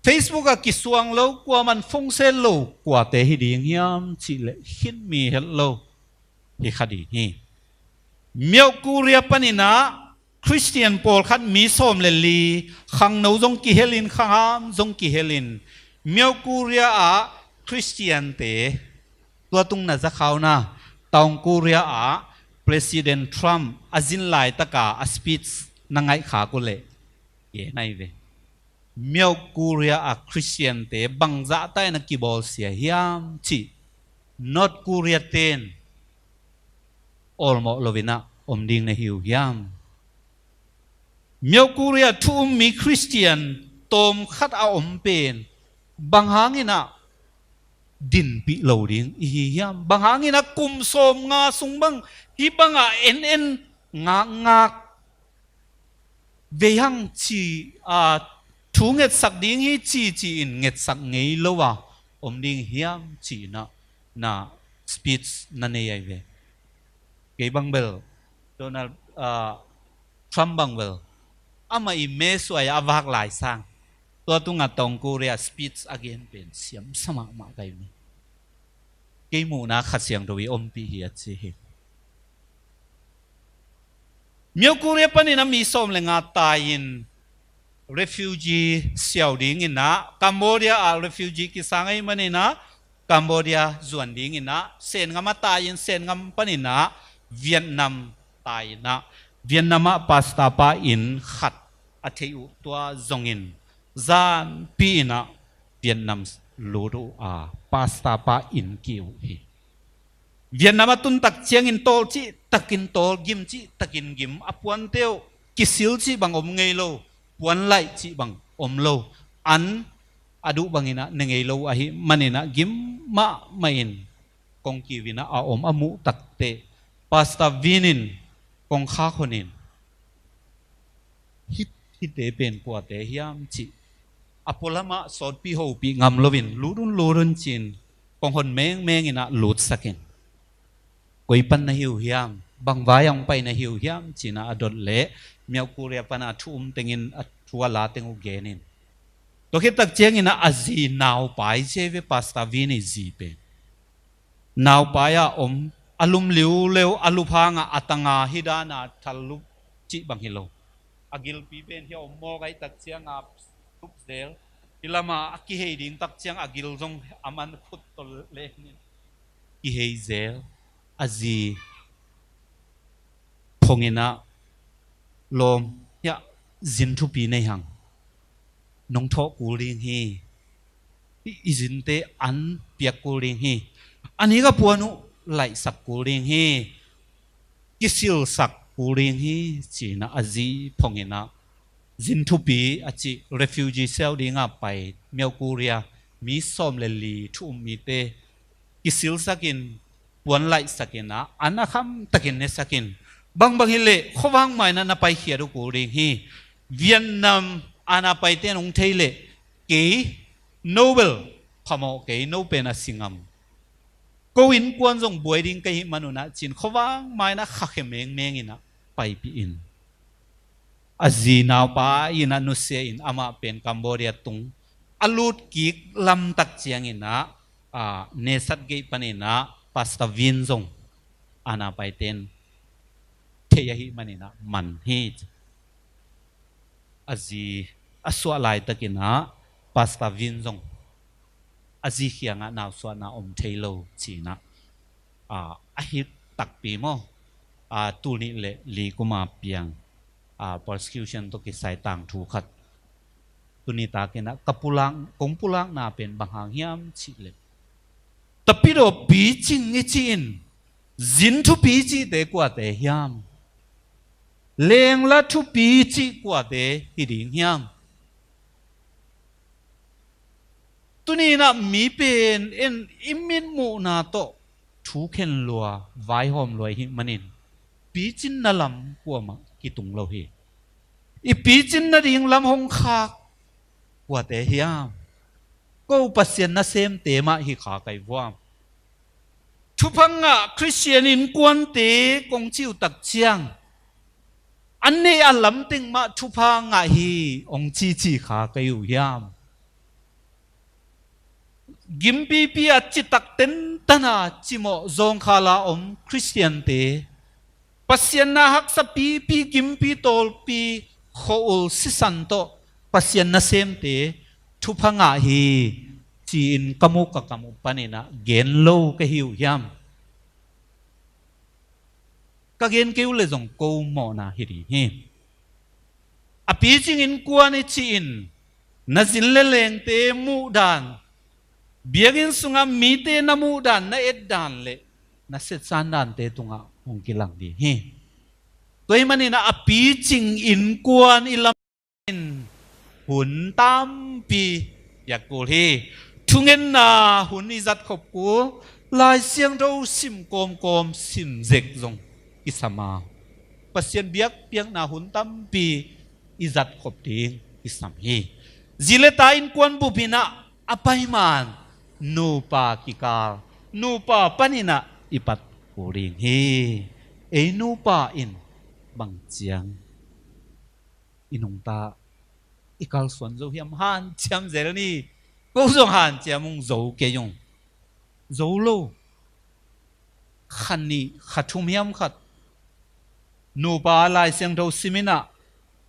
Facebook ah kisuang lo, kuaman phone set lo, kuate hi ding hiam cihleh khin mi het lo hi kha ding hi. Myo Korea paninah Khristian pawlkhat mi sawm le li, khangno zong kihelin, khangham zong kihelin, Myo Korea ah Khristiante tua tung na zakhauna, Taung Korea ah President Trump a zin laitaka a speech na ngaihkhak uh leh gen ai ve. Myo Korea ah Khristiante bangzahta in a kibawlsia hiam cih North Korea ten awlmawh loinah om ding na hi uh hiam? Myo Korea thu um mi Khristian tawmkhat a om pen bang hanginah dinpih lo ding i hi hiam? Bang hanginah kum sawm nga sung bang hih bangah en en ngakngak vei hang ci, a, thu ngetsak ding hi ci ci-in ngetsak ngei lo a om ding hiam cinah na speech na nei ai ve. Kei bang bel Donald, a, Trump bang bel amah i mesuai a vak lai sang tua tungah Taung Korea speech a gen pen siamsa mahmah kai mi. Kei muhna Kha Siangtho i ompih hi a ci hi. Myo Korea panin a mi sawm le nga tai-in refugee siau dinginah Cambodia ah refugee kisang ahih maninah Cambodia zuan dinginah Sen ngam a tai-in Sen ngam paninah Vietnam tai-inah Vietnam ah pastor pa inn khat a theih uh tua zongin zanpi inah Vietnam lut uh a pastor pa inn ki uh hi. Vietnam a tun tak ciangin tawl cih takin tawl, gim cih takin gim, a puante uh kisil cih bang om ngei lo, puan laih cih bang om lo, an a duh banginah ne ngei lo ahih maninah gim mahmah in kong kiu inah a om a muh takteh Pastor Vin in kong khak honin hih, hihte pen kuate hiam cih a pualamah sawtpih hopih ngam loin lut un lut un ci-in kong hon mengmeng inah lutsak in koi pan na hi uh hiam, bang vai ah hong pai na hi uh hiam cinah a dot leh Myo Korea panah thu um tengin a thu a la teng uh gen in. Tua khit tak cianginah a zi naupai ci ve, Pastor Vin i zi pen naupai ah om, a lum liuleu, a luphang ah a tanga hih dana thallup cih bang hi lo. A gilpi pen hia om mawk ahih tak cianga lup zel. Hih lama a kihei ding tak ciang a gil zong a man khut tol lengin kihei zel. A zi phonginah lawm, hiah zin thupi nei hang, nong thawh kul ding hi. I, i zinte an piak kul ding hi. A nika puan uh laihsak kul ding hi. Kisilsak kul ding hi cinah a zi phonginah zin thupi a cih refugee siau dinga pai Myo Korea mi sawm le li thu um mite kisilsakin, puan laihsakin ah an a khamtakin nesakin, bangbang hileh khuavak mainah na paikhiat uh kul ding hi. Vietnam ana paite nong thei leh kei no bel phamawh kei, no pen a si ngam. Ko innkuan zong buai ding ka hih manunah cin khuavak mainah khakhia mengmeng inah paipih in. A zi naupa inah nusia in amah pen Cambodia tung a lut kik lamtak cianginah a, nesat gei paninah Pastor Vin zong a na paiten thei ahi maninah man hi. A zi a suah laitakinah Pastor Vin zong a zi khiangah nausuahna om thei lo cinah, a, a hi takpi maw? A, tul nih le li kuma piang, a, persecution tawh kisai tangthu khat tuni takinah ka pulak, kong pulakna pen bang hang hiam cihleh, tapidaw picing i cih in zin thupi cihte kuate hiam? Lengla thupi cih kuate hi ding hiam? Tuninah mi pen en i mitmuhna tawh thu khen lua, vaihawm lua i hih manin picinna lam kuamah kitung lo hi. I picinna ding lam hong khak kuate hiam? Ko Pasian nasemte mah hi kha kai vuam. Thupha ngah Khristian innkuante kong ciutak ciang, an neih a lamteng mah thupha ngah hi hong cici kha kai uh hiam? Gimpipi a citak tentana cimawh zawngkhala om Khristiante, Pasian na haksa pipi, gimpi tawlpi, khua-ul sisan tawh Pasian nasemte thupha ngah hi ci-in ka mu ka kam uh paninah gen lo ka hi uh hiam? Ka gen kei uh le zong ko mawhna hi ding hi. A picing innkuan i cih in na zin le lengte muhdan, biakinn sungah mite na muhdan, na etdan le na setsan dante tungah hong kilang ding hi. Tua hi maninah a picing innkuan i lam in hun tampi i a kul hi. Thungetna hun i zat khop kul, Lai Siangtho sim kawmkawm, sim zek zong kisam a, Pasian biakpiakna hun tampi i zat khop ding kisam hi. Zi le ta innkuan bupinah a paiman nupa kikal, nupa paninah i pat kul ding hi. Ei nupa in bang ciang i nungta i kalsuan zo hiam? Hanciam zel ni. Ko zong hanciam ung, zo kei ung. Zo lo. Kha nih kha thum hiam khat nupa Lai Siangtho siminah,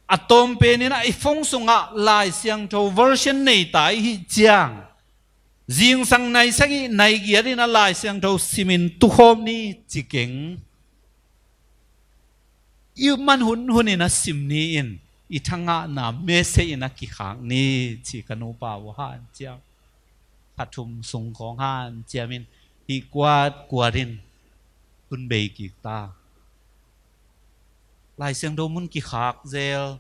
a tawmpeninah i phone sungah Lai Siangtho version nei ta i hih ciang, zingsang nai sagih nai giat inah Lai Siangtho simin tukhawm ni ci keng. I man hunhun inah sim ni in, i thangahna mese inah kikhak ni ci ka nupa uh hanciam. Kha thum sung khawng hanciam in, hih kuatkuat in tun bei kik ta. Lai Siangtho mun kikhak zel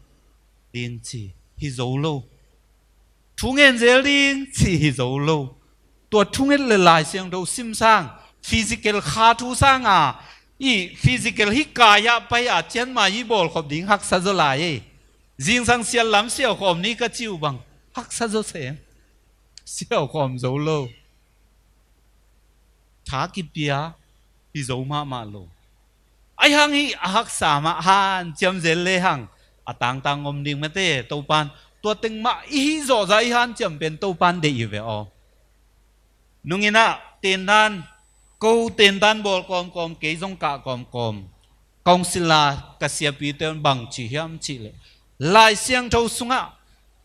ding ci hi zo lo. Thungen zel ding ci hi zo lo. Tua thunget le Lai Siangtho sim sang, physical kha thu sanga, i physical hih kai-ah pai-a cianmai hih bawlkhop ding haksa zaw lai ei. Zingsang sial lam siaukhawm ni ka ci uh bang haksa zaw sem. Siaukhawm zo lo. Tha kipia hi zo mahmah lo. Ahi hang hih a haksa mah hanciam zel lehang a tangtang om ding mate, Topan tua teng mah i hih zawhzah i hanciam pen Topan deih hi ve aw. Nunginah tendan, ko tendan bawl kawmkawm, kei zong kah kawmkawm. Council-a ka siapite un bang ci hiam cihleh, Lai Siangtho sungah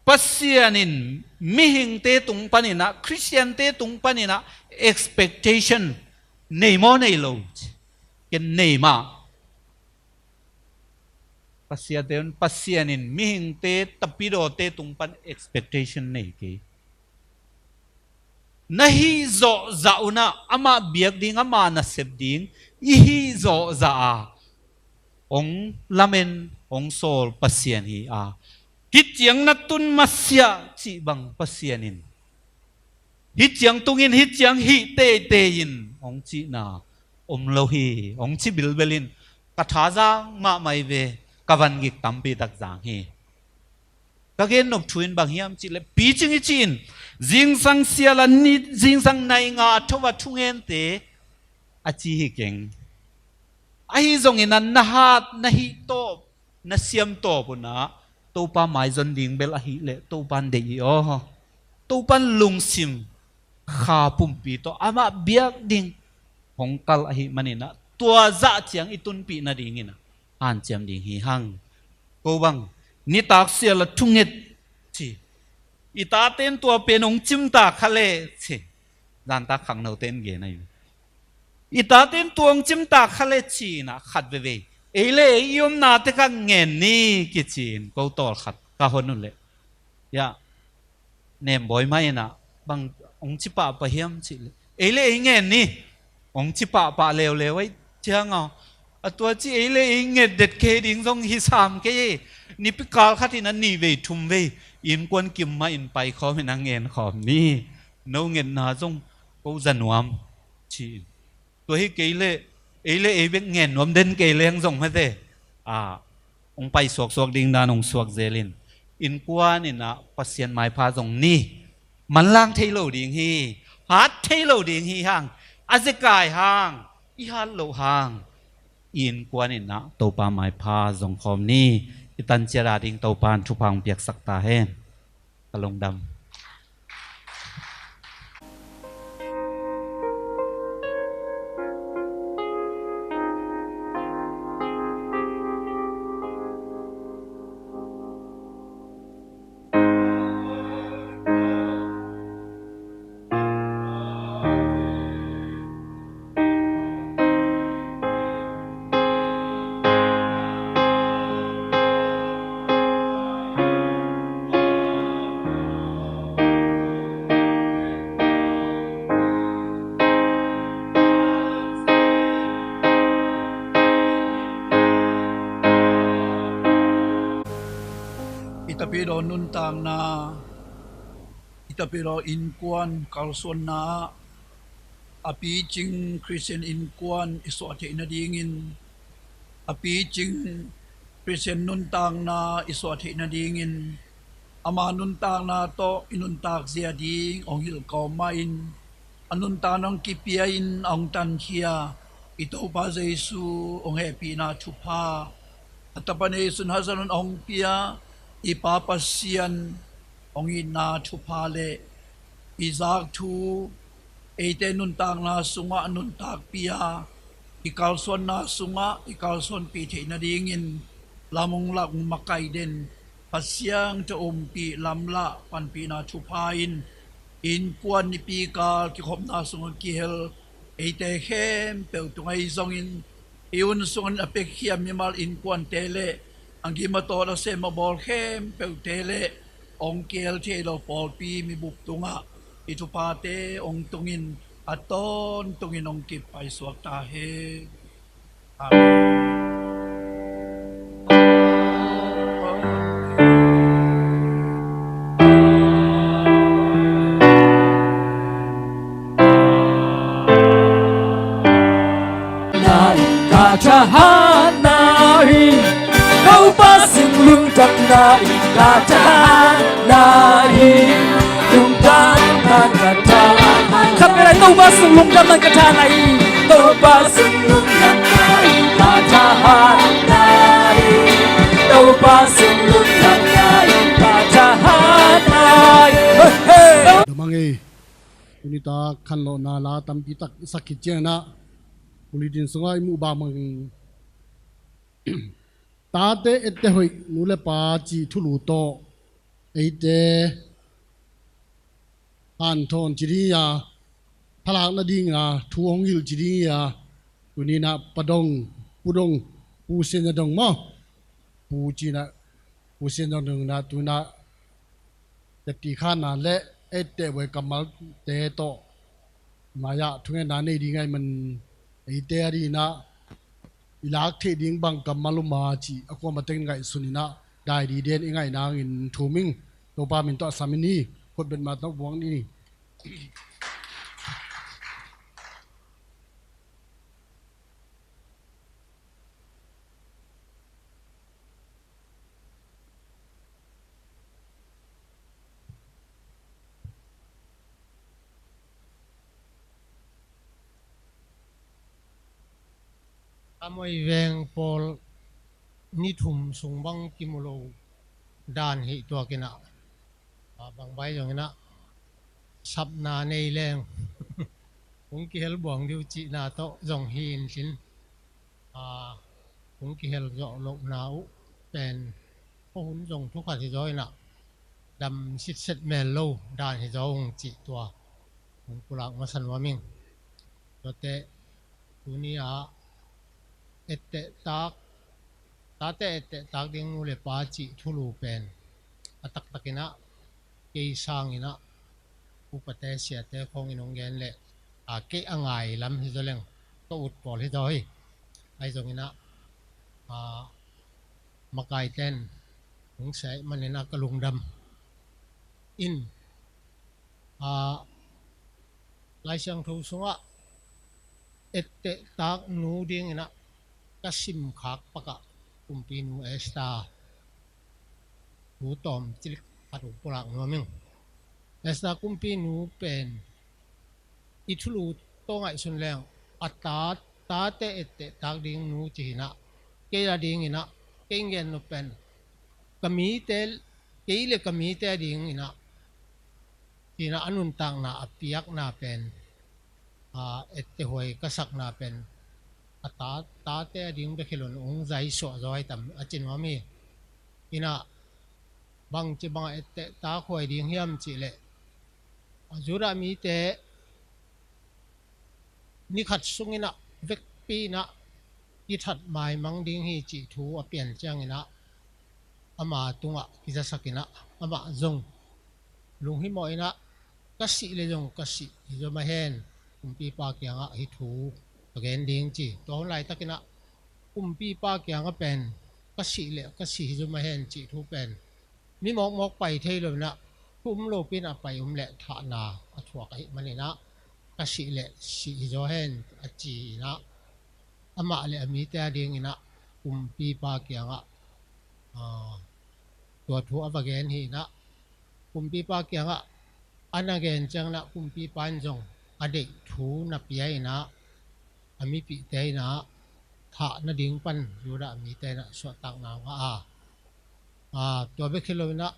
Pasian in mihingte tung paninah, Khristiante tung paninah expectation nei maw nei lo? Ken nei mah. Ka siate un, Pasian in mihingte, tapidawte tung pan expectation nei kei. Na hih zawhzah unah amah biak ding, amah nasep ding i hih zawhzah a hong lamen, hong sawl Pasian hi a, hih ciang na tun masiah cih bang Pasian in hih ciang tungin, hih ciang hih teitei in hong cihna om lo hi. Hong ci bilbel in ka tha zang mahmah hi ve, ka van gik tampi tak zang hi. Ka gen nop thu in bang hiam cihleh, picing i ci-in zingsang sial a ni, zingsang nai nga a tho a thungente a ci hi keng. Ahi zongin a na hat, na hih tawp, na siam tawp unah Topa maizon ding bel ahileh Topan deih hi aw. Topan lungsim kha pumpi tawh amah biak ding hong kal ahih manin ah, tua zah ciang i tunpih nadingin ah hanciam ding hi hang. Ko bang, nitak sial a thunget ci. I tate in tua pen hong cimtak kha leh ci. Zantak khangnote in gen ahi. I tate in tua hong cimtak kha leh ci-in ah khat veivei, ei le ei i omna tek ah ngen ni kici-in ko tawlkhat ka hon uh leh, ya, nembawi mah in ah, bang hong ci pahpah hiam cih leh, ei le ei ngen ni, hong ci pahpah leuleu ahih ciang a, a tua ci ei le ei nget det kei ding zong hi sam kei e. Nipi kal khat in a nih vei thum vei innkuan kim mah in pai khawm in a ngen khawm ni. No ngetna zong ko za nuam ci-in. Tua hi kei leh, ei le ei bek ngen nuam den kei leng zong mate, a, hong pai suaksuak ding dan hong suak zelin, innkuan in ah Pasian maipha zong ni. Manlang thei lo ding hi, hat thei lo ding hi hang, a zekai hang, i hat loh hang, i innkuan in ah Topa maipha zong khawm ni. I tanciat a ding Topa in thupha hong piaksak ta hen. Ka lungdam. I tapidaw nuntakna, i tapidaw innkuan kalsuanna ah a picing Khristian innkuan i suah theih nadingin, a picing Khristian nuntakna i suah theih nadingin, ama nuntakna tawh i nuntak zia ding hong hilh kawm mahin, a nuntakna hong kipia in a hong tankhia i Topa Jesu hong hehpihna thupha, a Tapa Jesu in hazat un a hong pia i Pa Pasian hong itna thupha le i zak thu, eite nuntakna sungah nuntakpih a, i kalsuanna sungah i kalsuanpih theih nadingin lam hong lak, hong makaih den Kha Siangtho ompih, lamlah, panpihna thupha in innkuan nipikal kikhopna sungah kihel eite khempeuh tungah ahi zongin, i hun sungah a piakhia mimal innkuante le a gim a tawt a sem a bawl khempeuhte le hong kihel thei lo pawlpi mibup tungah i thuphate hong tungin a tawntungin hong kipaisuak ta hen. Amen. Na in ka thahatna hi, Topa sung lungdamna in ka thahatna hi, lungdamna in ka thahatna. Khat vei lai, Topa sung lungdamna in ka thahatna hi, Topa sung lungdamna in ka thahatna hi, Topa sung lungdamna in ka thahatna hi. Hey, hey. Damang ei. Tuni tak khanlawhna la tampi tak i sak khit ciangin ah, bulletin sungah i muh bangbang, tate etteh hoih nu le pa cih thulu tawh eite hanthawn ci ding hi a, thalak nading a thu hong hilh ci ding hi a, tuni in ah Pa Dong, Pu Dong, Pu Sian Dong maw? Pu ci-in ah, Pu Sian Dong in ah tuni in ah, tepti khanna le etteh buai kammalte tawh mai-ah thungetna nei ding ahih man, eite a dingin ah i lak theih ding bang kammal om a cih a kuamah teng ngaihsun in ah, dai diden i ngaih nangin thum ing. Topa min tawh a sam in hi. Khutbet mah tawh buang ni. Kamoi veng pawl ni thum sung bang kimu lo dan hi tuak in ah, a bang bai zong in ah, Sapna nei leng hong kihel buang dih uh cihna tawh zong hi in cin, aa, hong kihel zawh lohna uh pen khuahun zong thukhat hi zaw in ah, dam sitset mel lo dan hi zaw ung cih tua hong pulak masa nuam ing. Tuate tuni-ah ettehtak, tate ettehtak ding nu le pa cih thulu pen a taktak in ah kei sang in ah upate siate khawng in hong gen leh, aa, kei a ngai lam hi zaw leng ka ut pawl hi zaw hi. Ahi zong in ah, aa, makaite in hong sia ahih man in ah ka lungdam in, aa, Lai Siangtho sungah ettehtak nu ding in ah ka simkhak pakah kumpinu Esther thu tawm cilik khat hong pulak nuam ing. Esther kumpinu pen i thulu tawh ngaihsun leng a ta, tate ettehtak ding nu ci hi in ah, kei a ding in ah, kei gen nop pen ka mite, kei le ka mite a ding in ah, ci in ah a nuntakna a piakna pen, aa, etteh huai ka sakna pen a ta, tate a ding bek hi lo in hong zai suah zaw hi tam a ci nuam hi. In ah bangci bangah ettehtak huai ding hiam cih leh, a Judah mite ni khat sung in ah vekpi in ah kithat maimang ding hi cih thu a pian ciang in ah ama tungah kizasak in ah amah zong lunghimawh in ah ka sih leh zong ka sih hi zaw mah hen, kumpipa kiangah hih thu ka gen ding ci. Tua hun laitak in ah kumpipa kiangah pen ka sih leh ka sih hi zaw mah hen cih thu pen mi mawkmawk pai thei lo in ah, thu um lopi in ah pai um leh thahna a thuak ahih man in ah ka sih leh sih hi zaw hen a ci in ah, amah le a mite a ding in ah kumpipa kiangah, aa, tua thu a va gen hi in ah, kumpipa kiangah a na gen ciang in ah kumpipa in zong a deih thu na pia in ah, a mipihte in ah thah nading pan Judah mite in ah suahtakna ngah a, aa, tua bek hi lo in ah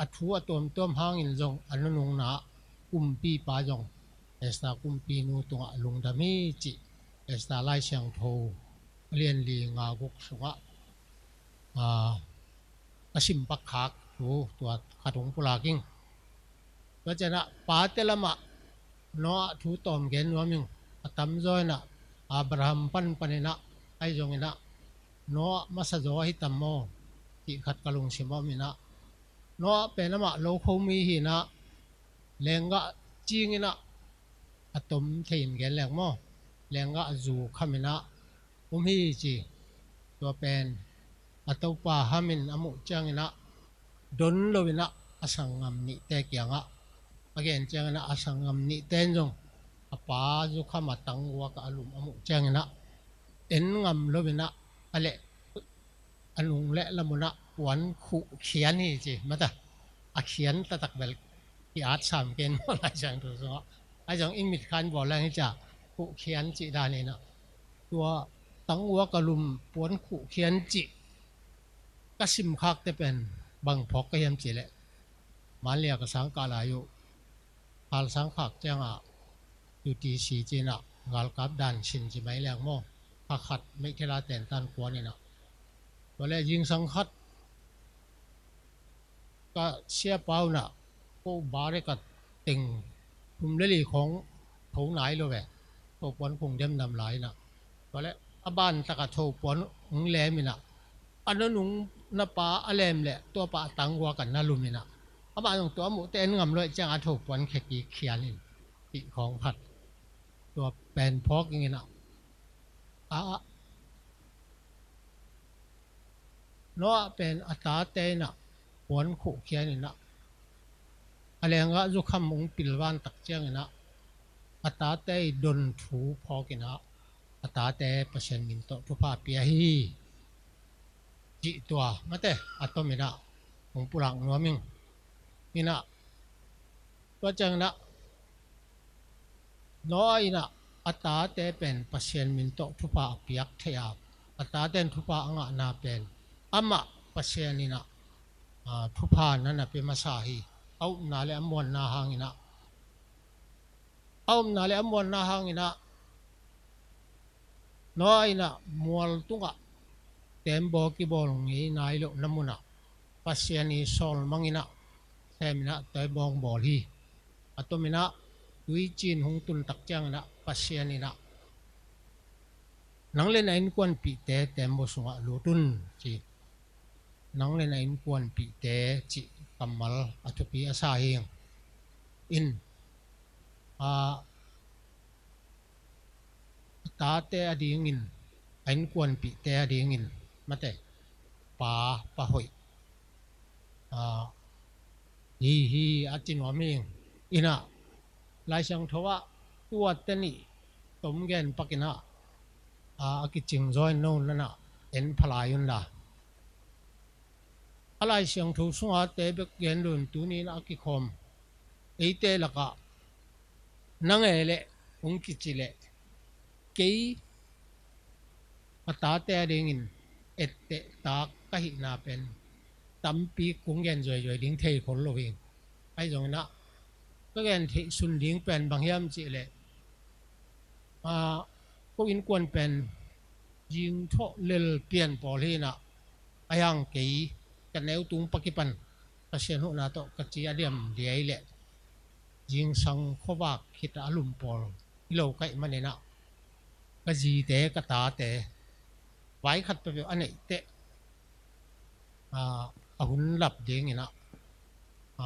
a thu a tuamtuam hangin zong a nunung in ah kumpipa zong Esther kumpinu tungah lungdam hi cih Esther Lai Siangtho a lian li nga guk sungah, aa, a sim pakkhak thu tua khat hong pulak ing. Tua ciang in ah pate lamah Noah thu tawm gen nuam ing. A tamzaw in ah Abraham panpan in ah, ahi zong in ah Noah masa zaw ahi tam maw cih khat ka lungsim a om in ah, Noah pen amah lokho mi hi in ah, lenggah cing in ah a tom thei in gen leng maw, lenggah zu kham in ah um hi ci. Tua pen a topa Ham in a muh ciang in ah don lo in ah a sanggam nihte kiangah a gen ciang in ah a sanggam nihte in zong a pa zukham a tangguak a lum a muh ciang in ah en ngam lo in ah a leh a nung leh lam un ah puan khuh khian hi ci. Mata a khian taktak bel ki-at sam ken maw Lai Siangtho sungah. Ahi zong i mit khan bawl leng hi cia khuh khian cih dan in ah, tua tangguak a lum puan khuh khian cih ka simkhakte pen bang phawk ka hiam cih leh, Manlia ka sang kah lai uh, hal sang khak ciangah U T C ci in ah galkap dan sin ci mai leng maw, kha khat meithela tentan kuan in ah, tua leh zingsang khat ka siapa un ah ko bare ka teng thum le li khawng tho nai lo ve. Tho puan khung demdam lai in ah, tua leh a ban takah tho puan hong lem in ah, a nunung na pa a lem leh tua pa a tangguak a na lum in ah, amah zong tua a muhte en ngam lo ahih ciang a tho puan khekik khian in tih khawng khat tua pen phawk ing in ah, a, Noah pen a tate in ah puan khuh khian in ah, a lenggah zukham hong pilvan tak ciang in ah, a tate i don thu phawk in ah, a tate Pasian min tawh thupha pia hi cih tua mate a tom in ah hong pulak nuam ing. In ah tua ciang in ah Noah in ah a tate pen Pasian min tawh thupha a piak thei a, a tate in thupha a ngahna pen amah Pasian in ah, aa, thupha na na pia masa hi. a upna le a muanna hangin ah, a upna le a muanna hangin ah, Noah in ah mual tungah tembaw kibawl ngei nai lohna munah Pasian i sawlmang in ah, sem in ah tembaw hong bawl hi. A tom in ah tuiciin hong tun tak ciangin ah Pasian in ah, "Nang le na innkuanpihte tembaw sungah lut un," ci. "Nang le na innkuanpihte," cih kammal a thupi a sa hi. In, a, a tate a dingin, a innkuanpihte a dingin, mate, pa, pa hoih, a, hi, hi, a ci nuam hi. In ah, Lai Siangtho ah, tuate nih tom gen pakin ah, a, a kicing zaw in no nanah en phalai un la. A Lai Siangtho sunga te bek gen lo in tuni in a kikhawm eite lakah, nang e leh, hong kici leh, kei a tate a dingin etteh taak ka hihna pen tampi kong gen zuaizuai ding thei khol lo hi. Ahi zongin ah, ka gen theih sun ding pen bang hiam cih leh, a, ko innkuan pen zingthawh lel pian pawl hi in ah, a hiang kei ka neu tung pakipan Pasian huhna tawh ka ci a diam liai leh, zingsang khuavak khit a lum pawl hi lo ka hih manin ah, ka zite, ka tate, vai khat peuhpeuh a neih teh, a, a hun lap dingin ah, a,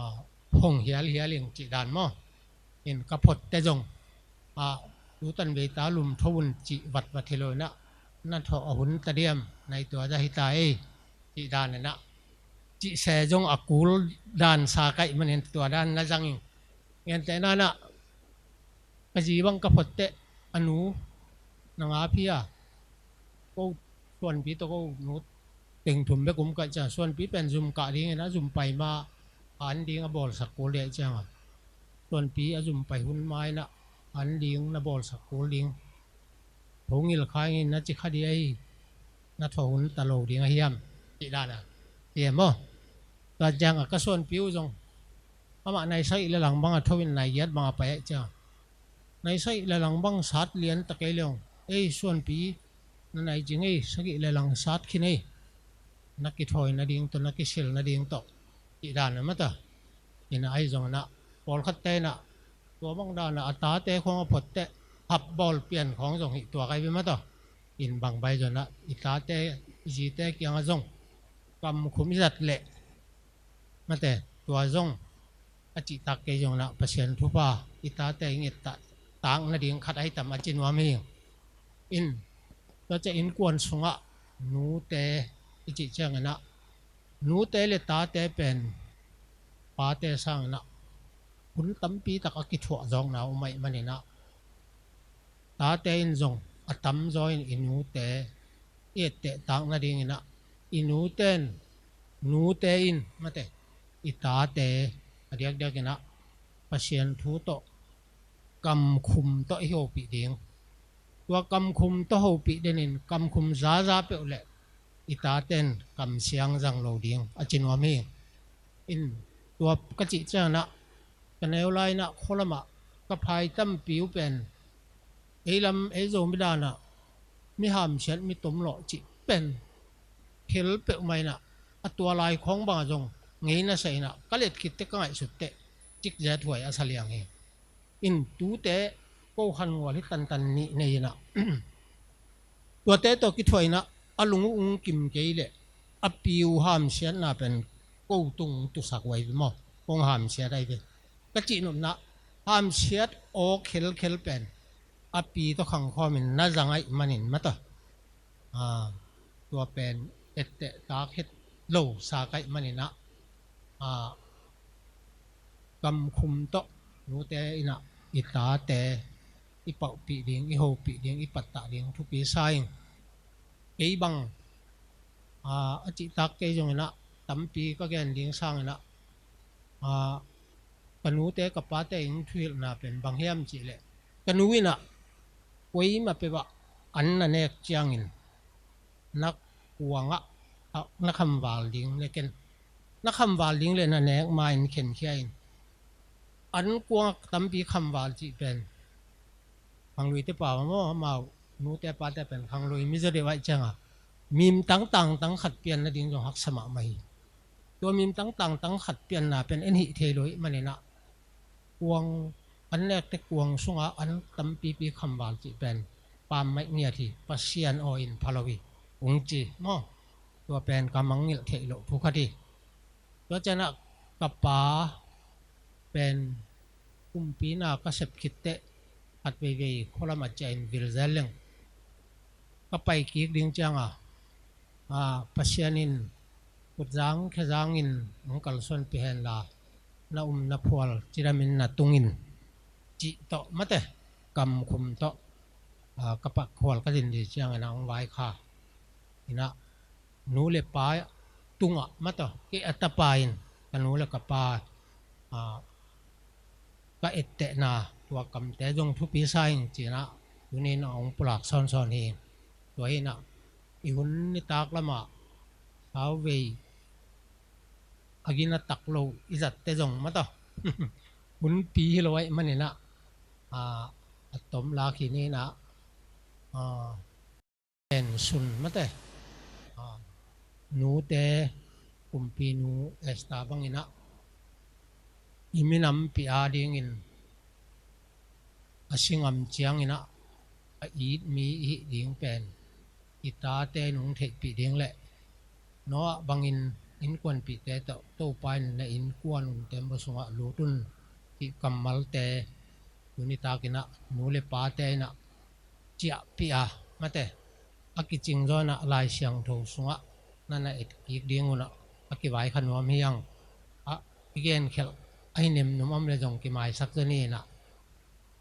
hong hialhial ing cih dan maw? In ka photte zong, a, tutan veita lum tho un cih vatvat hi lo in ah, na thawh a hun ta diam, nai tua za hi ta ei, cih dan in ah, cih se zong a kul dan sa ka hih manin tua dan na zang ing. Gentehna in ah, ka zi bang ka photteh, a nu, na ngap hi a, ko suanpi tawh ko nu teng thum bek um ka hih ciang, suanpi pen zum kah dingin a zum pai ma, a an ding a bawlsak kul ding ahih ciang a, suanpi a zum pai hun ma in ah, a an ding na bawlsak kul ding. Tho ngil kha ing in na ci kha ding ahi, na thawh hun ta lo ding ahi hiam, cih dan a, ci e maw? Tua ciang a ka suanpi uh zong, amah nai sagih le lang bang a tho in nai giat bang a pai ahih ciang, nai sagih le lang bang sat lian ta kei leng, "Ei suanpi, na nai cing ei, sagih le lang sat khin ei, na kithawi nading tawh, na kisil nading tawh," cih dan a mata. In ah, ahi zongin ah, pawlkhatte in ah, tua bang dan a a tate khawng a photteh, hap bawl pian khawng zong hi tua ka hi ve mata. In bang bai zongin ah, i tate, i zite kiangah zong kam khum i zat leh, mate, tua zong a cihtak kei zongin ah, Pasian thupha, i tate i nget ta, taak nading khat ahi tam a ci nuam hi. In, tua ciang innkuan sungah nute i cih ciangin ah, nute le tate pen pate sangin ah hun tampi tak a kithuah zawkna om ahih manin ah, tate in zong a tamzaw in i nute i etteh taak nadingin ah, i nute in, nute in, mate, i tate a diakdiakin ah Pasian thu tawh, kamkhum tawh i hopih ding. Tua kamkhum tawh hopih den in, kamkhum zaza peuh leh i tate in kamsiang zang lo ding a ci nuam hi. In, tua ka cih ciangin ah, ka neu lai in ah, khualamah ka phai tampi uh pen, ei lam, ei Zomi dan ah, mi hamsiat, mi tomlawh cih pen khel peuhmah in ah, a tua lai khawng bang ah zong ngei nasa in ah, ka let khit teh, ka ngaihsut teh, cikzet huai a sa liang hi. In, tute ko khan ngual hi tantan nih nei in ah, tuate tawh kithuah in ah, a lung uh ung kim kei leh, a pi uh hamsiatna pen ko tung tusak uh ahi ve maw? Kong hamsiat ahi ve. Ka cihnopna, hamsiat aw khelkhel pen a pi tawh khangkhawm in na zang ahih manin mata, a, tua pen etteh taak het lo sa ka hih manin ah, a, kamkhum tawh nute in ah i tate i paupih ding, i hopih ding, i pattah ding thupi sa ing. Kei bang, a, a cihtak kei zongin ah, tampi ka gen ding sangin ah, a, ka nute ka pate in thuhilhna pen bang hiam cih leh, ka nu in ah kuamah peuh ah an na nek ciangin, na kuangah, a, na khamval ding le ken, na khamval ding le na nek ma-in khenkhia in, an kuang tampi khamval cih pen khangluite pau maw, amau nute pate pen khanglui mi zaw deuh ahih cianga mim tangtang tang khat pian nading zong haksa mahmah hi. Tua mim tangtang tang khat pianna pen en hih thei lo ih maninah kuang, an nekte kuang sunga an tampipi khamval cih pen pammaih ngiat hi. Pasian aw in pha lo hi ung ci maw. Tua pen ka mangngilh theih loh thu khat hi. Tua cianah ka pa pen kumpina ka sep khitteh khat veivei khualam a ciah in vilzel leng ka pai kik ding cianga, a, Pasian in kutzang khezang in hong kalsuanpih henla na um na phual cidamin na tungin cih tawh mate kamkhum tawh, a, ka pakkhual ka din dih ciangin a hong vaikha. Inah nu le pa tungah mataw kei a tapa in ka nu le ka pa, a, ka ettehna tua kamte zong thupi sa ing cinah tunin a hong pulak sawnsawn hi. Tua hinah i hun nitak lamah sauvei a gina tak lo i zatte zong mataw hunpi hi lo aih maninah, a, a tom lak hi ninah, a, pensun mate, a, nute kumpinu Esther banginah i minampi adingin a singam cianginah a it mi i hih ding pen i tate in hong theihpih ding le Noah bangin innkuanpihte tawh Topa in na innkuan un tembaw sungah lut un cih kammalte tunitakinah nu le pate inah ciahpih a mate a kicing zawnah Lai Siangtho sungah na na et kik ding unah a kivaikha nuam hi ang. A, i genkhelh a hi nemnum om le zong kimaisak zaw ni inah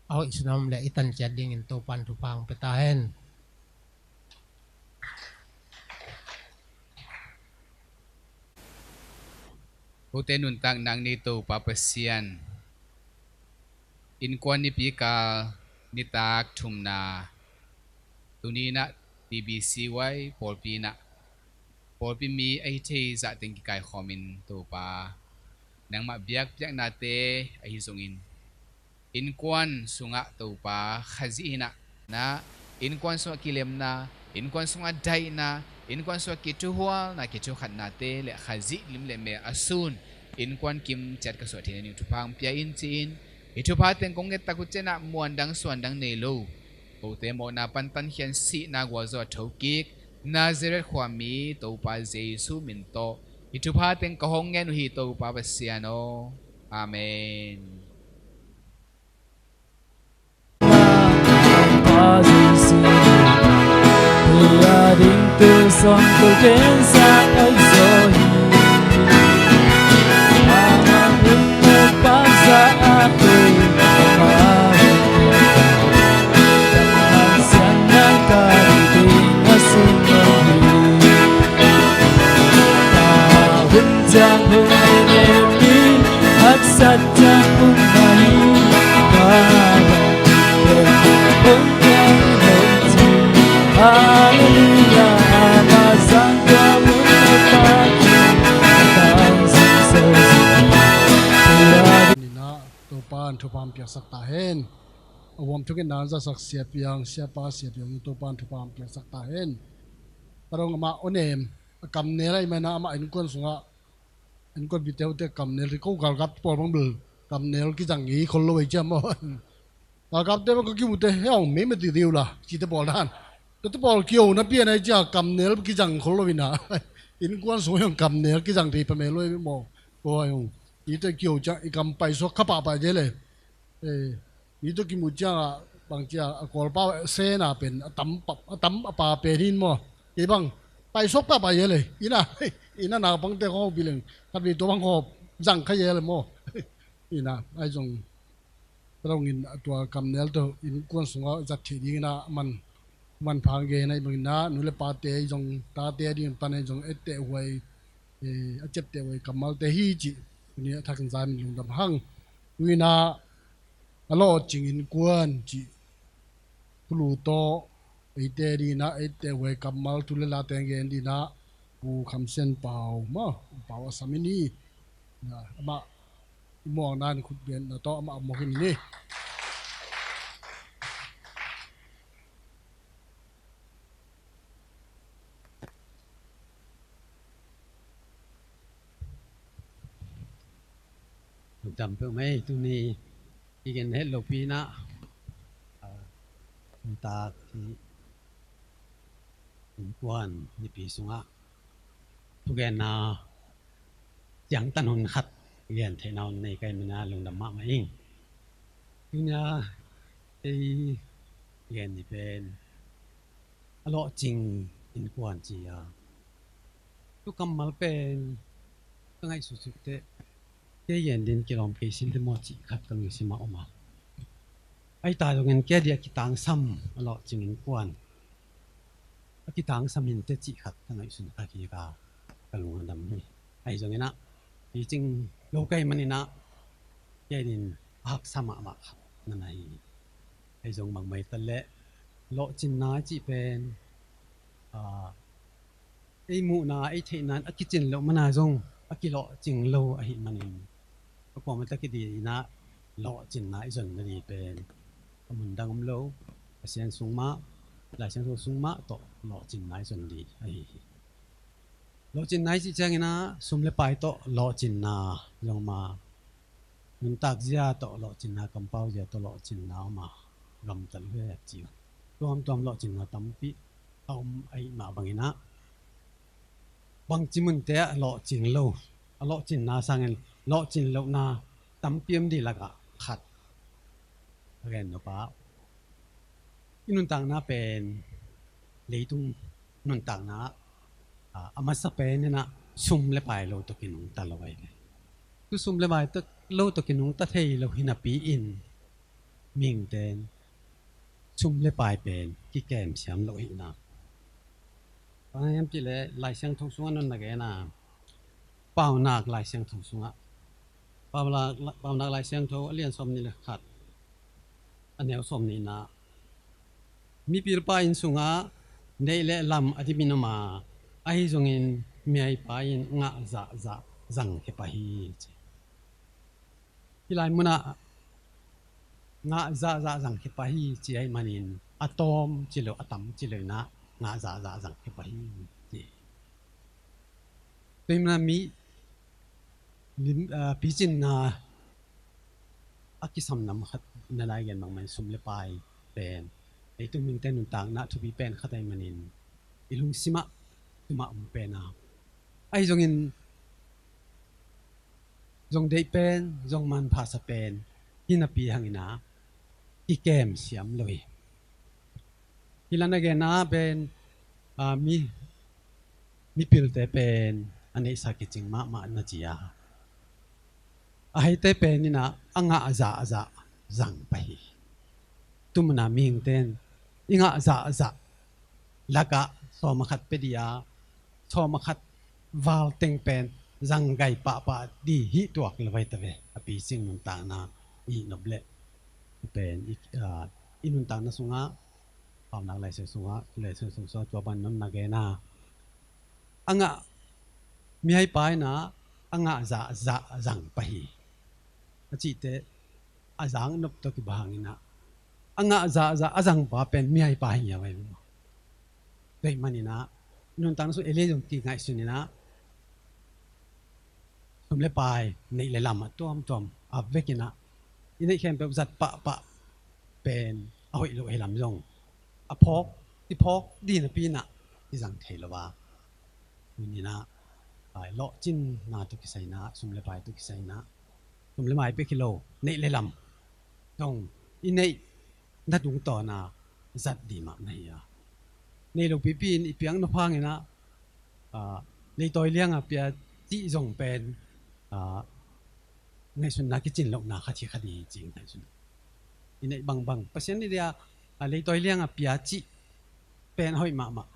a hoih sunah om le i tanciat dingin Topan thupha hong pia ta hen. Kote nuntak nak ni Topa Pasian, innkuan nipi kal nitak thumna tuninah T B C Y pawlpi inah pawlpi mi ahi thei zahteng kikaikhawmin Topa nangmah biakpiaknate ahi zongin innkuan sungah Topa Khazih inah na innkuan sungah kilemna, innkuan sungah daihna, innkuan sungah kithuhualna, kithukhatnate le Khazih lim le mel a sun innkuan kim ciat ka suah theihna ding thupha hong pia in ci-in i thupha teng kong ngettak uh cianah muandang suandang nei lo kote mawhna pan tankhian sihna gualzo a thokik Nazareth khuami Topa Jesu min tawh i thupha teng ka hong ngen uh hi Topa Pasian aw. Amen. Topa'n thupha hong piaksak ta hen. A huam thungetna hong zasak Sia Piang, Siapa Sia Piang in Topa'n thupha hong piaksak ta hen. Ka dong amah onem a kamnel ahih manin amah innkuan sungah innkuanpihte uh te kamnel ri ko galkap pawl bang bel kamnel kizang i khol lo ei ciam aw. Galkapte bang ka kimu te he hong mei mati diu la cite pawl dan. Tate pawl kio na pian ai cia kamnel kizang khol lo ina. Innkuan sung hong kamnel kizang thei pha mei lo ei maw. Ko ai hong ite kio cia i kam paisuak kha pahpah zel ei. Eh, mi tawh kimu ciangah bang cia a Kawlpau sena pen a tam pa, a tam a pa pen hin maw. Kei bang paisuak pahpah zel ei. Ina, ina naupangte khawng hopih leng khat vei tua bang khawng zang kha zel ei maw. Ina ai zong ka dong in a tua kamnel tawh innkuan sungah zat theih dingin a man, man phang gen ai bangin a nu le pate ai zong tate ai dingin pan ai zong etteh huai, eh, a ciapteh huai kammalte hi cih tuni a thak in zan in lungdam hang. Tuina a lawhcing innkuan cih thulu tawh eite dingin a etteh huai kammal thu le late gen dingin a Pu Kham Sian Pau maw, Pau a sam in hi. Amah i muakna in khutbetna tawh amah a muak in ni. Lungdam peuhmah ei, tuni i gen het lopi in ah, ah, nuntak i innkuan nipi sungah thugenna ciangtan hun khat gen theihna hun nei ka hih manin ah lungdam mahmah ing. Tuni a kei gen ni pen a lawhcing innkuan ci a, tu kammal pen ka ngaihsut suk teh kei gen ding kilawm kei sin te maw cih khat ka lungsim ah om a. Ahi ta zongin kei a dih a kitangsam a lawhcing innkuan a kitangsam hi inteh cih khat ka ngaihsun kha kik a, ka lung a dam hi. Ahi zongin ah picing lo ka hih manin ah kei adingin a haksa mahmah khat na na hi. Ahi zong bangmah hi ta leh lawhcinna i cih pen, ah, ei muhna, ei theihna in a kicin loh mana zong a kilawhcing lo ahih manin a kuamah tak i dih in ah lawhcinna i zon nading pen a mun dang om lo. Pasian sung mah, Lai Siangtho sung mah tawh lawhcinna i zon ding ahi hi. Lawhcinna i cih ciangin ah sum le pai tawh lawhcinna zong om a, nuntak zia tawh lawhcinna, kampau zia tawh lawhcinna om a, gamtat huai a ci uh. Tuamtuam lawhcinna tampi a om ahih mah bangin ah bangci munte ah lawhcing lo, a lawhcinna sangin lawhcin lohna tampi om ding lakah khat a gen nop ah, i nuntakna pen, leitung nuntakna ah, a masa pen in ah sum le pai lo tawh kinungta lo ahi ve. Tu sum le pai tawh, lo tawh kinungta thei lo hi napi in mihingte in sum le pai pen kikem siam lo hi na. Bang hang hiam cih leh Lai Siangtho sungah non na gen a, Paunak Lai Siangtho sungah, Paunak, Paunak Lai Siangtho a lian sawmnih le khat, a neu sawmnihna ah, mipilpa inn sungah neih le lam a dimin om a, ahi zongin mihaipa in ngah zahzah zang khia pah hi, ci. Hih lai munah ngah zahzah zang khia pah hi ci ahih manin a tawm ci lo, a tam ci lo in ah ngah zahzah zang khia pah hi, ci. Tua ahih manin mi lim, ah, picinna a kisam nam khat na lai gen bangmah in sum le pai pen leitung mihingte nuntakna thupi pen khat ahih manin i lungsim ah tumah om pen a, ahi zongin zong deih pen, zong manphasa pen hi napi hangin ah kikem siam lo hi. Hih lai na genna pen, ah, mi, mipilte pen a neihsa kicing mahmah na ci a, a heite pen in ah a ngah zahzah zang pah hi. Tu mun ah mihingte in i ngah zahzah lakah sawm a khat pia ding a, sawm a khat val teng pen zang gai pahpah ding hi tuak lo ahi ta ve. A picing nuntakna i hih nop leh pen i, ah, i nuntakna sungah, Paunak Lai Siangtho sungah, Lai Siangtho sungah tua bang non na gen a, a ngah, mihaipa in ah a ngah zahzah zang pah hi a cihte a zang nop tawh kibang in ah a ngah zahzah a zangpa pen mihaipa hi ngiau ahi maw. Tua ahih manin ah nuntakna sung ei le ei zong kingaihsun in ah sum le pai, neih le lam a tuamtuam a vek in ah i neih khempeuh zat pahpah pen a hoih lo ahi lam zong a phawk, i phawk ding napi in ah i zang thei lo a, tuni in ah, ah, lawhcinna tawh kisai in ah, sum le pai tawh kisai in ah, sum le pai bek hi lo, neih le lam zong i neih na tungtawn a zat ding mah na hi a, nei lo pipi in i piak nop hangin ah, ah, leitawi liang a pia cih zong pen, ah, ngaihsutna kicin lohna khat hi kha ding hi ci ngaihsun. I neih bangbang Pasian i dia, ah, leitawi liang a pia cih pen a hoih mahmah.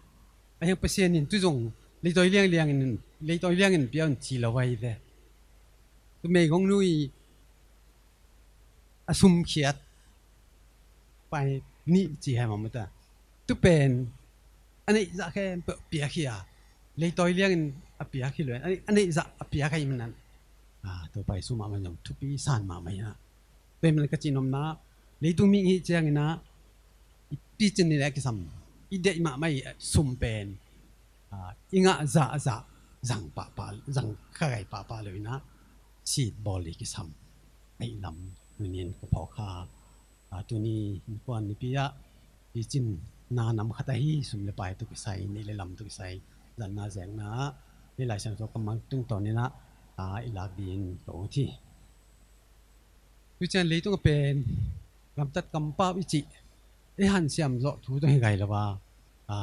Ahi hang Pasian in tu zong leitawi liang liang in, leitawi liang in pia un ci lo ahi ve. Tu meigongnu i a sumkhiat pai nih ci hai mah mata. Tu pen a neih zah khempeuh piak hi a, leitawi liang in a piak hi lo in, a neih, a neih zah a piak ahih manin Topa Jesu mahmah in zong thupi san mahmah hi a. Tua ahih manin ka cih nopna, leitung mi i hih ciangin ah i picin ni leh a kisam, i deih mahmah i sum pen i ngah zahzah zang pahpah, zang kha gai pahpah lo in ah sit bawl i kisam ahih lam tuni in ka phawk kha. Tuni innkuan nipi ah picin na nam khat ahi, sum le pai tawh kisai, neih le lam tawh kisai, zatna zekna ah hih Lai Siangtho kammal tungtawn in ah i lak dingin ka ut hi. Tua ciang leitung a pen gamtat kampau i cih, ei hanciam zawh thu zong hi gai lo a,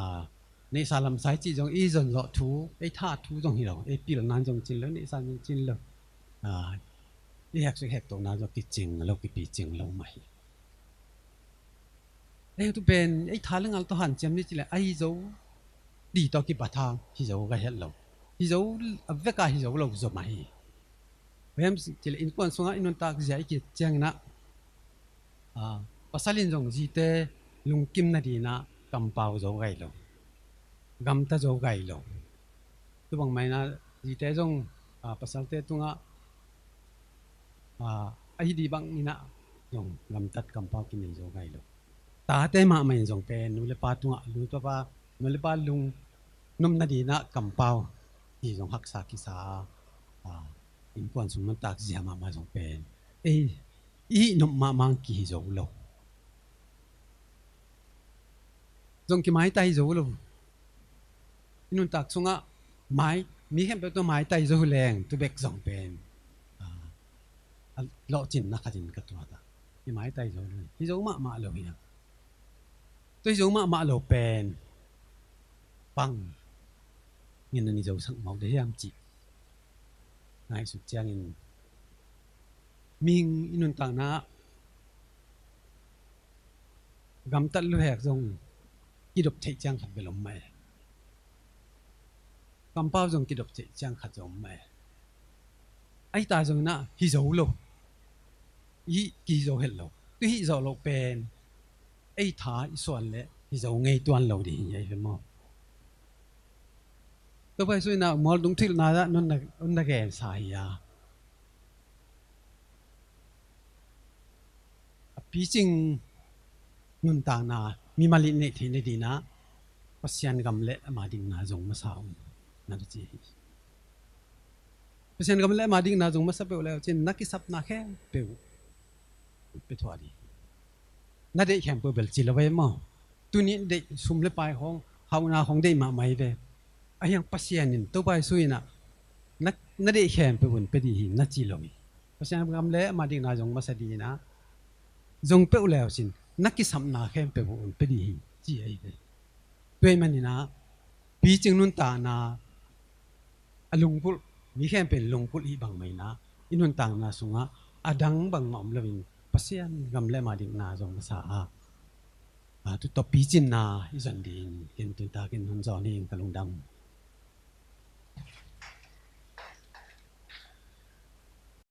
neihsa lamsa i cih zong i zon zawh thu, ei that thu zong hi lo, ei pilna zong cing lo, neihsa zong cing lo, i hek suk hek tokna zong kicing lo, kipicing lo mah hi. Ei tu pen ei tha le ngal tawh hanciam ni ci leh a hi zo, di tawh kipat a hi zo ka het lo, hi zo, a vek a hi zo lo zom ahi. Bang hiam ci leh innkuan sungah i nuntak zia i ki-et ciangin ah pasal in zong zite lungkim nadingin ah kampau zo gai lo, gamta zo gai lo. Tua bang mah in ah zite zong pasalte tungah a hi di bangin ah zong gamtat kampau kinei zo gai lo. Tate mahmah in zong pen nu le pa tungah, nu le pa, nu le pa lungnuam nadingin ah kampau hi zong haksa kisa a, innkuan sung nuntak zia mahmah zong pen ei i hih nop mahmah kihi zo lo. Zong kimaitai zo lo. I nuntak sungah mai, mi khempeuh tawh maitai zo hi leng tu bek zong pen a lawhcinna khatin ka tuat a, kimaitai zo lo hi zo mahmah lo hi a. Tua hi zo mahmah lo pen bangin a ni zo sak mawk ding hiam cih ngaihsut ciangin mihing i nuntakna gamtat luhek zong kidop theih ciang khat bel om mah e. Kampau zong kidop theih ciang khat zong om mah e. Ahi ta zongin ah hi zo lo, i hih kihi zo het lo. Tu hih zawh loh pen ei tha i suan leh hi zo ngei tuan lo ding hi, ahi ve maw? Topa Jesu in ah mual dungthilhna ah nong na gensa hi a, a picing nuntakna mimal in neih theih nadingin ah Pasian gam le ama dikna zong masa un, na ka ci hi. Pasian gam le ama dikna zong masa peuh le uh cin na kisapna khempeuh pia thuah ding hi. Na deih khempeuh bel ci lo ve maw? Tuni in deih sum le pai khawng, hauhna khawng deih mahmah hi ve. Ahi hang Pasian in, Topa Jesu in ah na, na deih khempeuh un pia ding hi na ci lo hi. Pasian gam le ama dikna zong masa dingin ah zong peuh le uh cin na kisapna khempeuh un pia ding hi ci ahi ve. Tua ahih manin ah picing nuntakna a lunggulh, mi khempeuh in lunggulh hi bang mah in ah i nuntakna sungah a dang bangmah om loin Pasian gam le ama dikna zong masa a, a tu tawh picinna i zon dingin ken tun takin hun zawn hi ing, ka lungdam.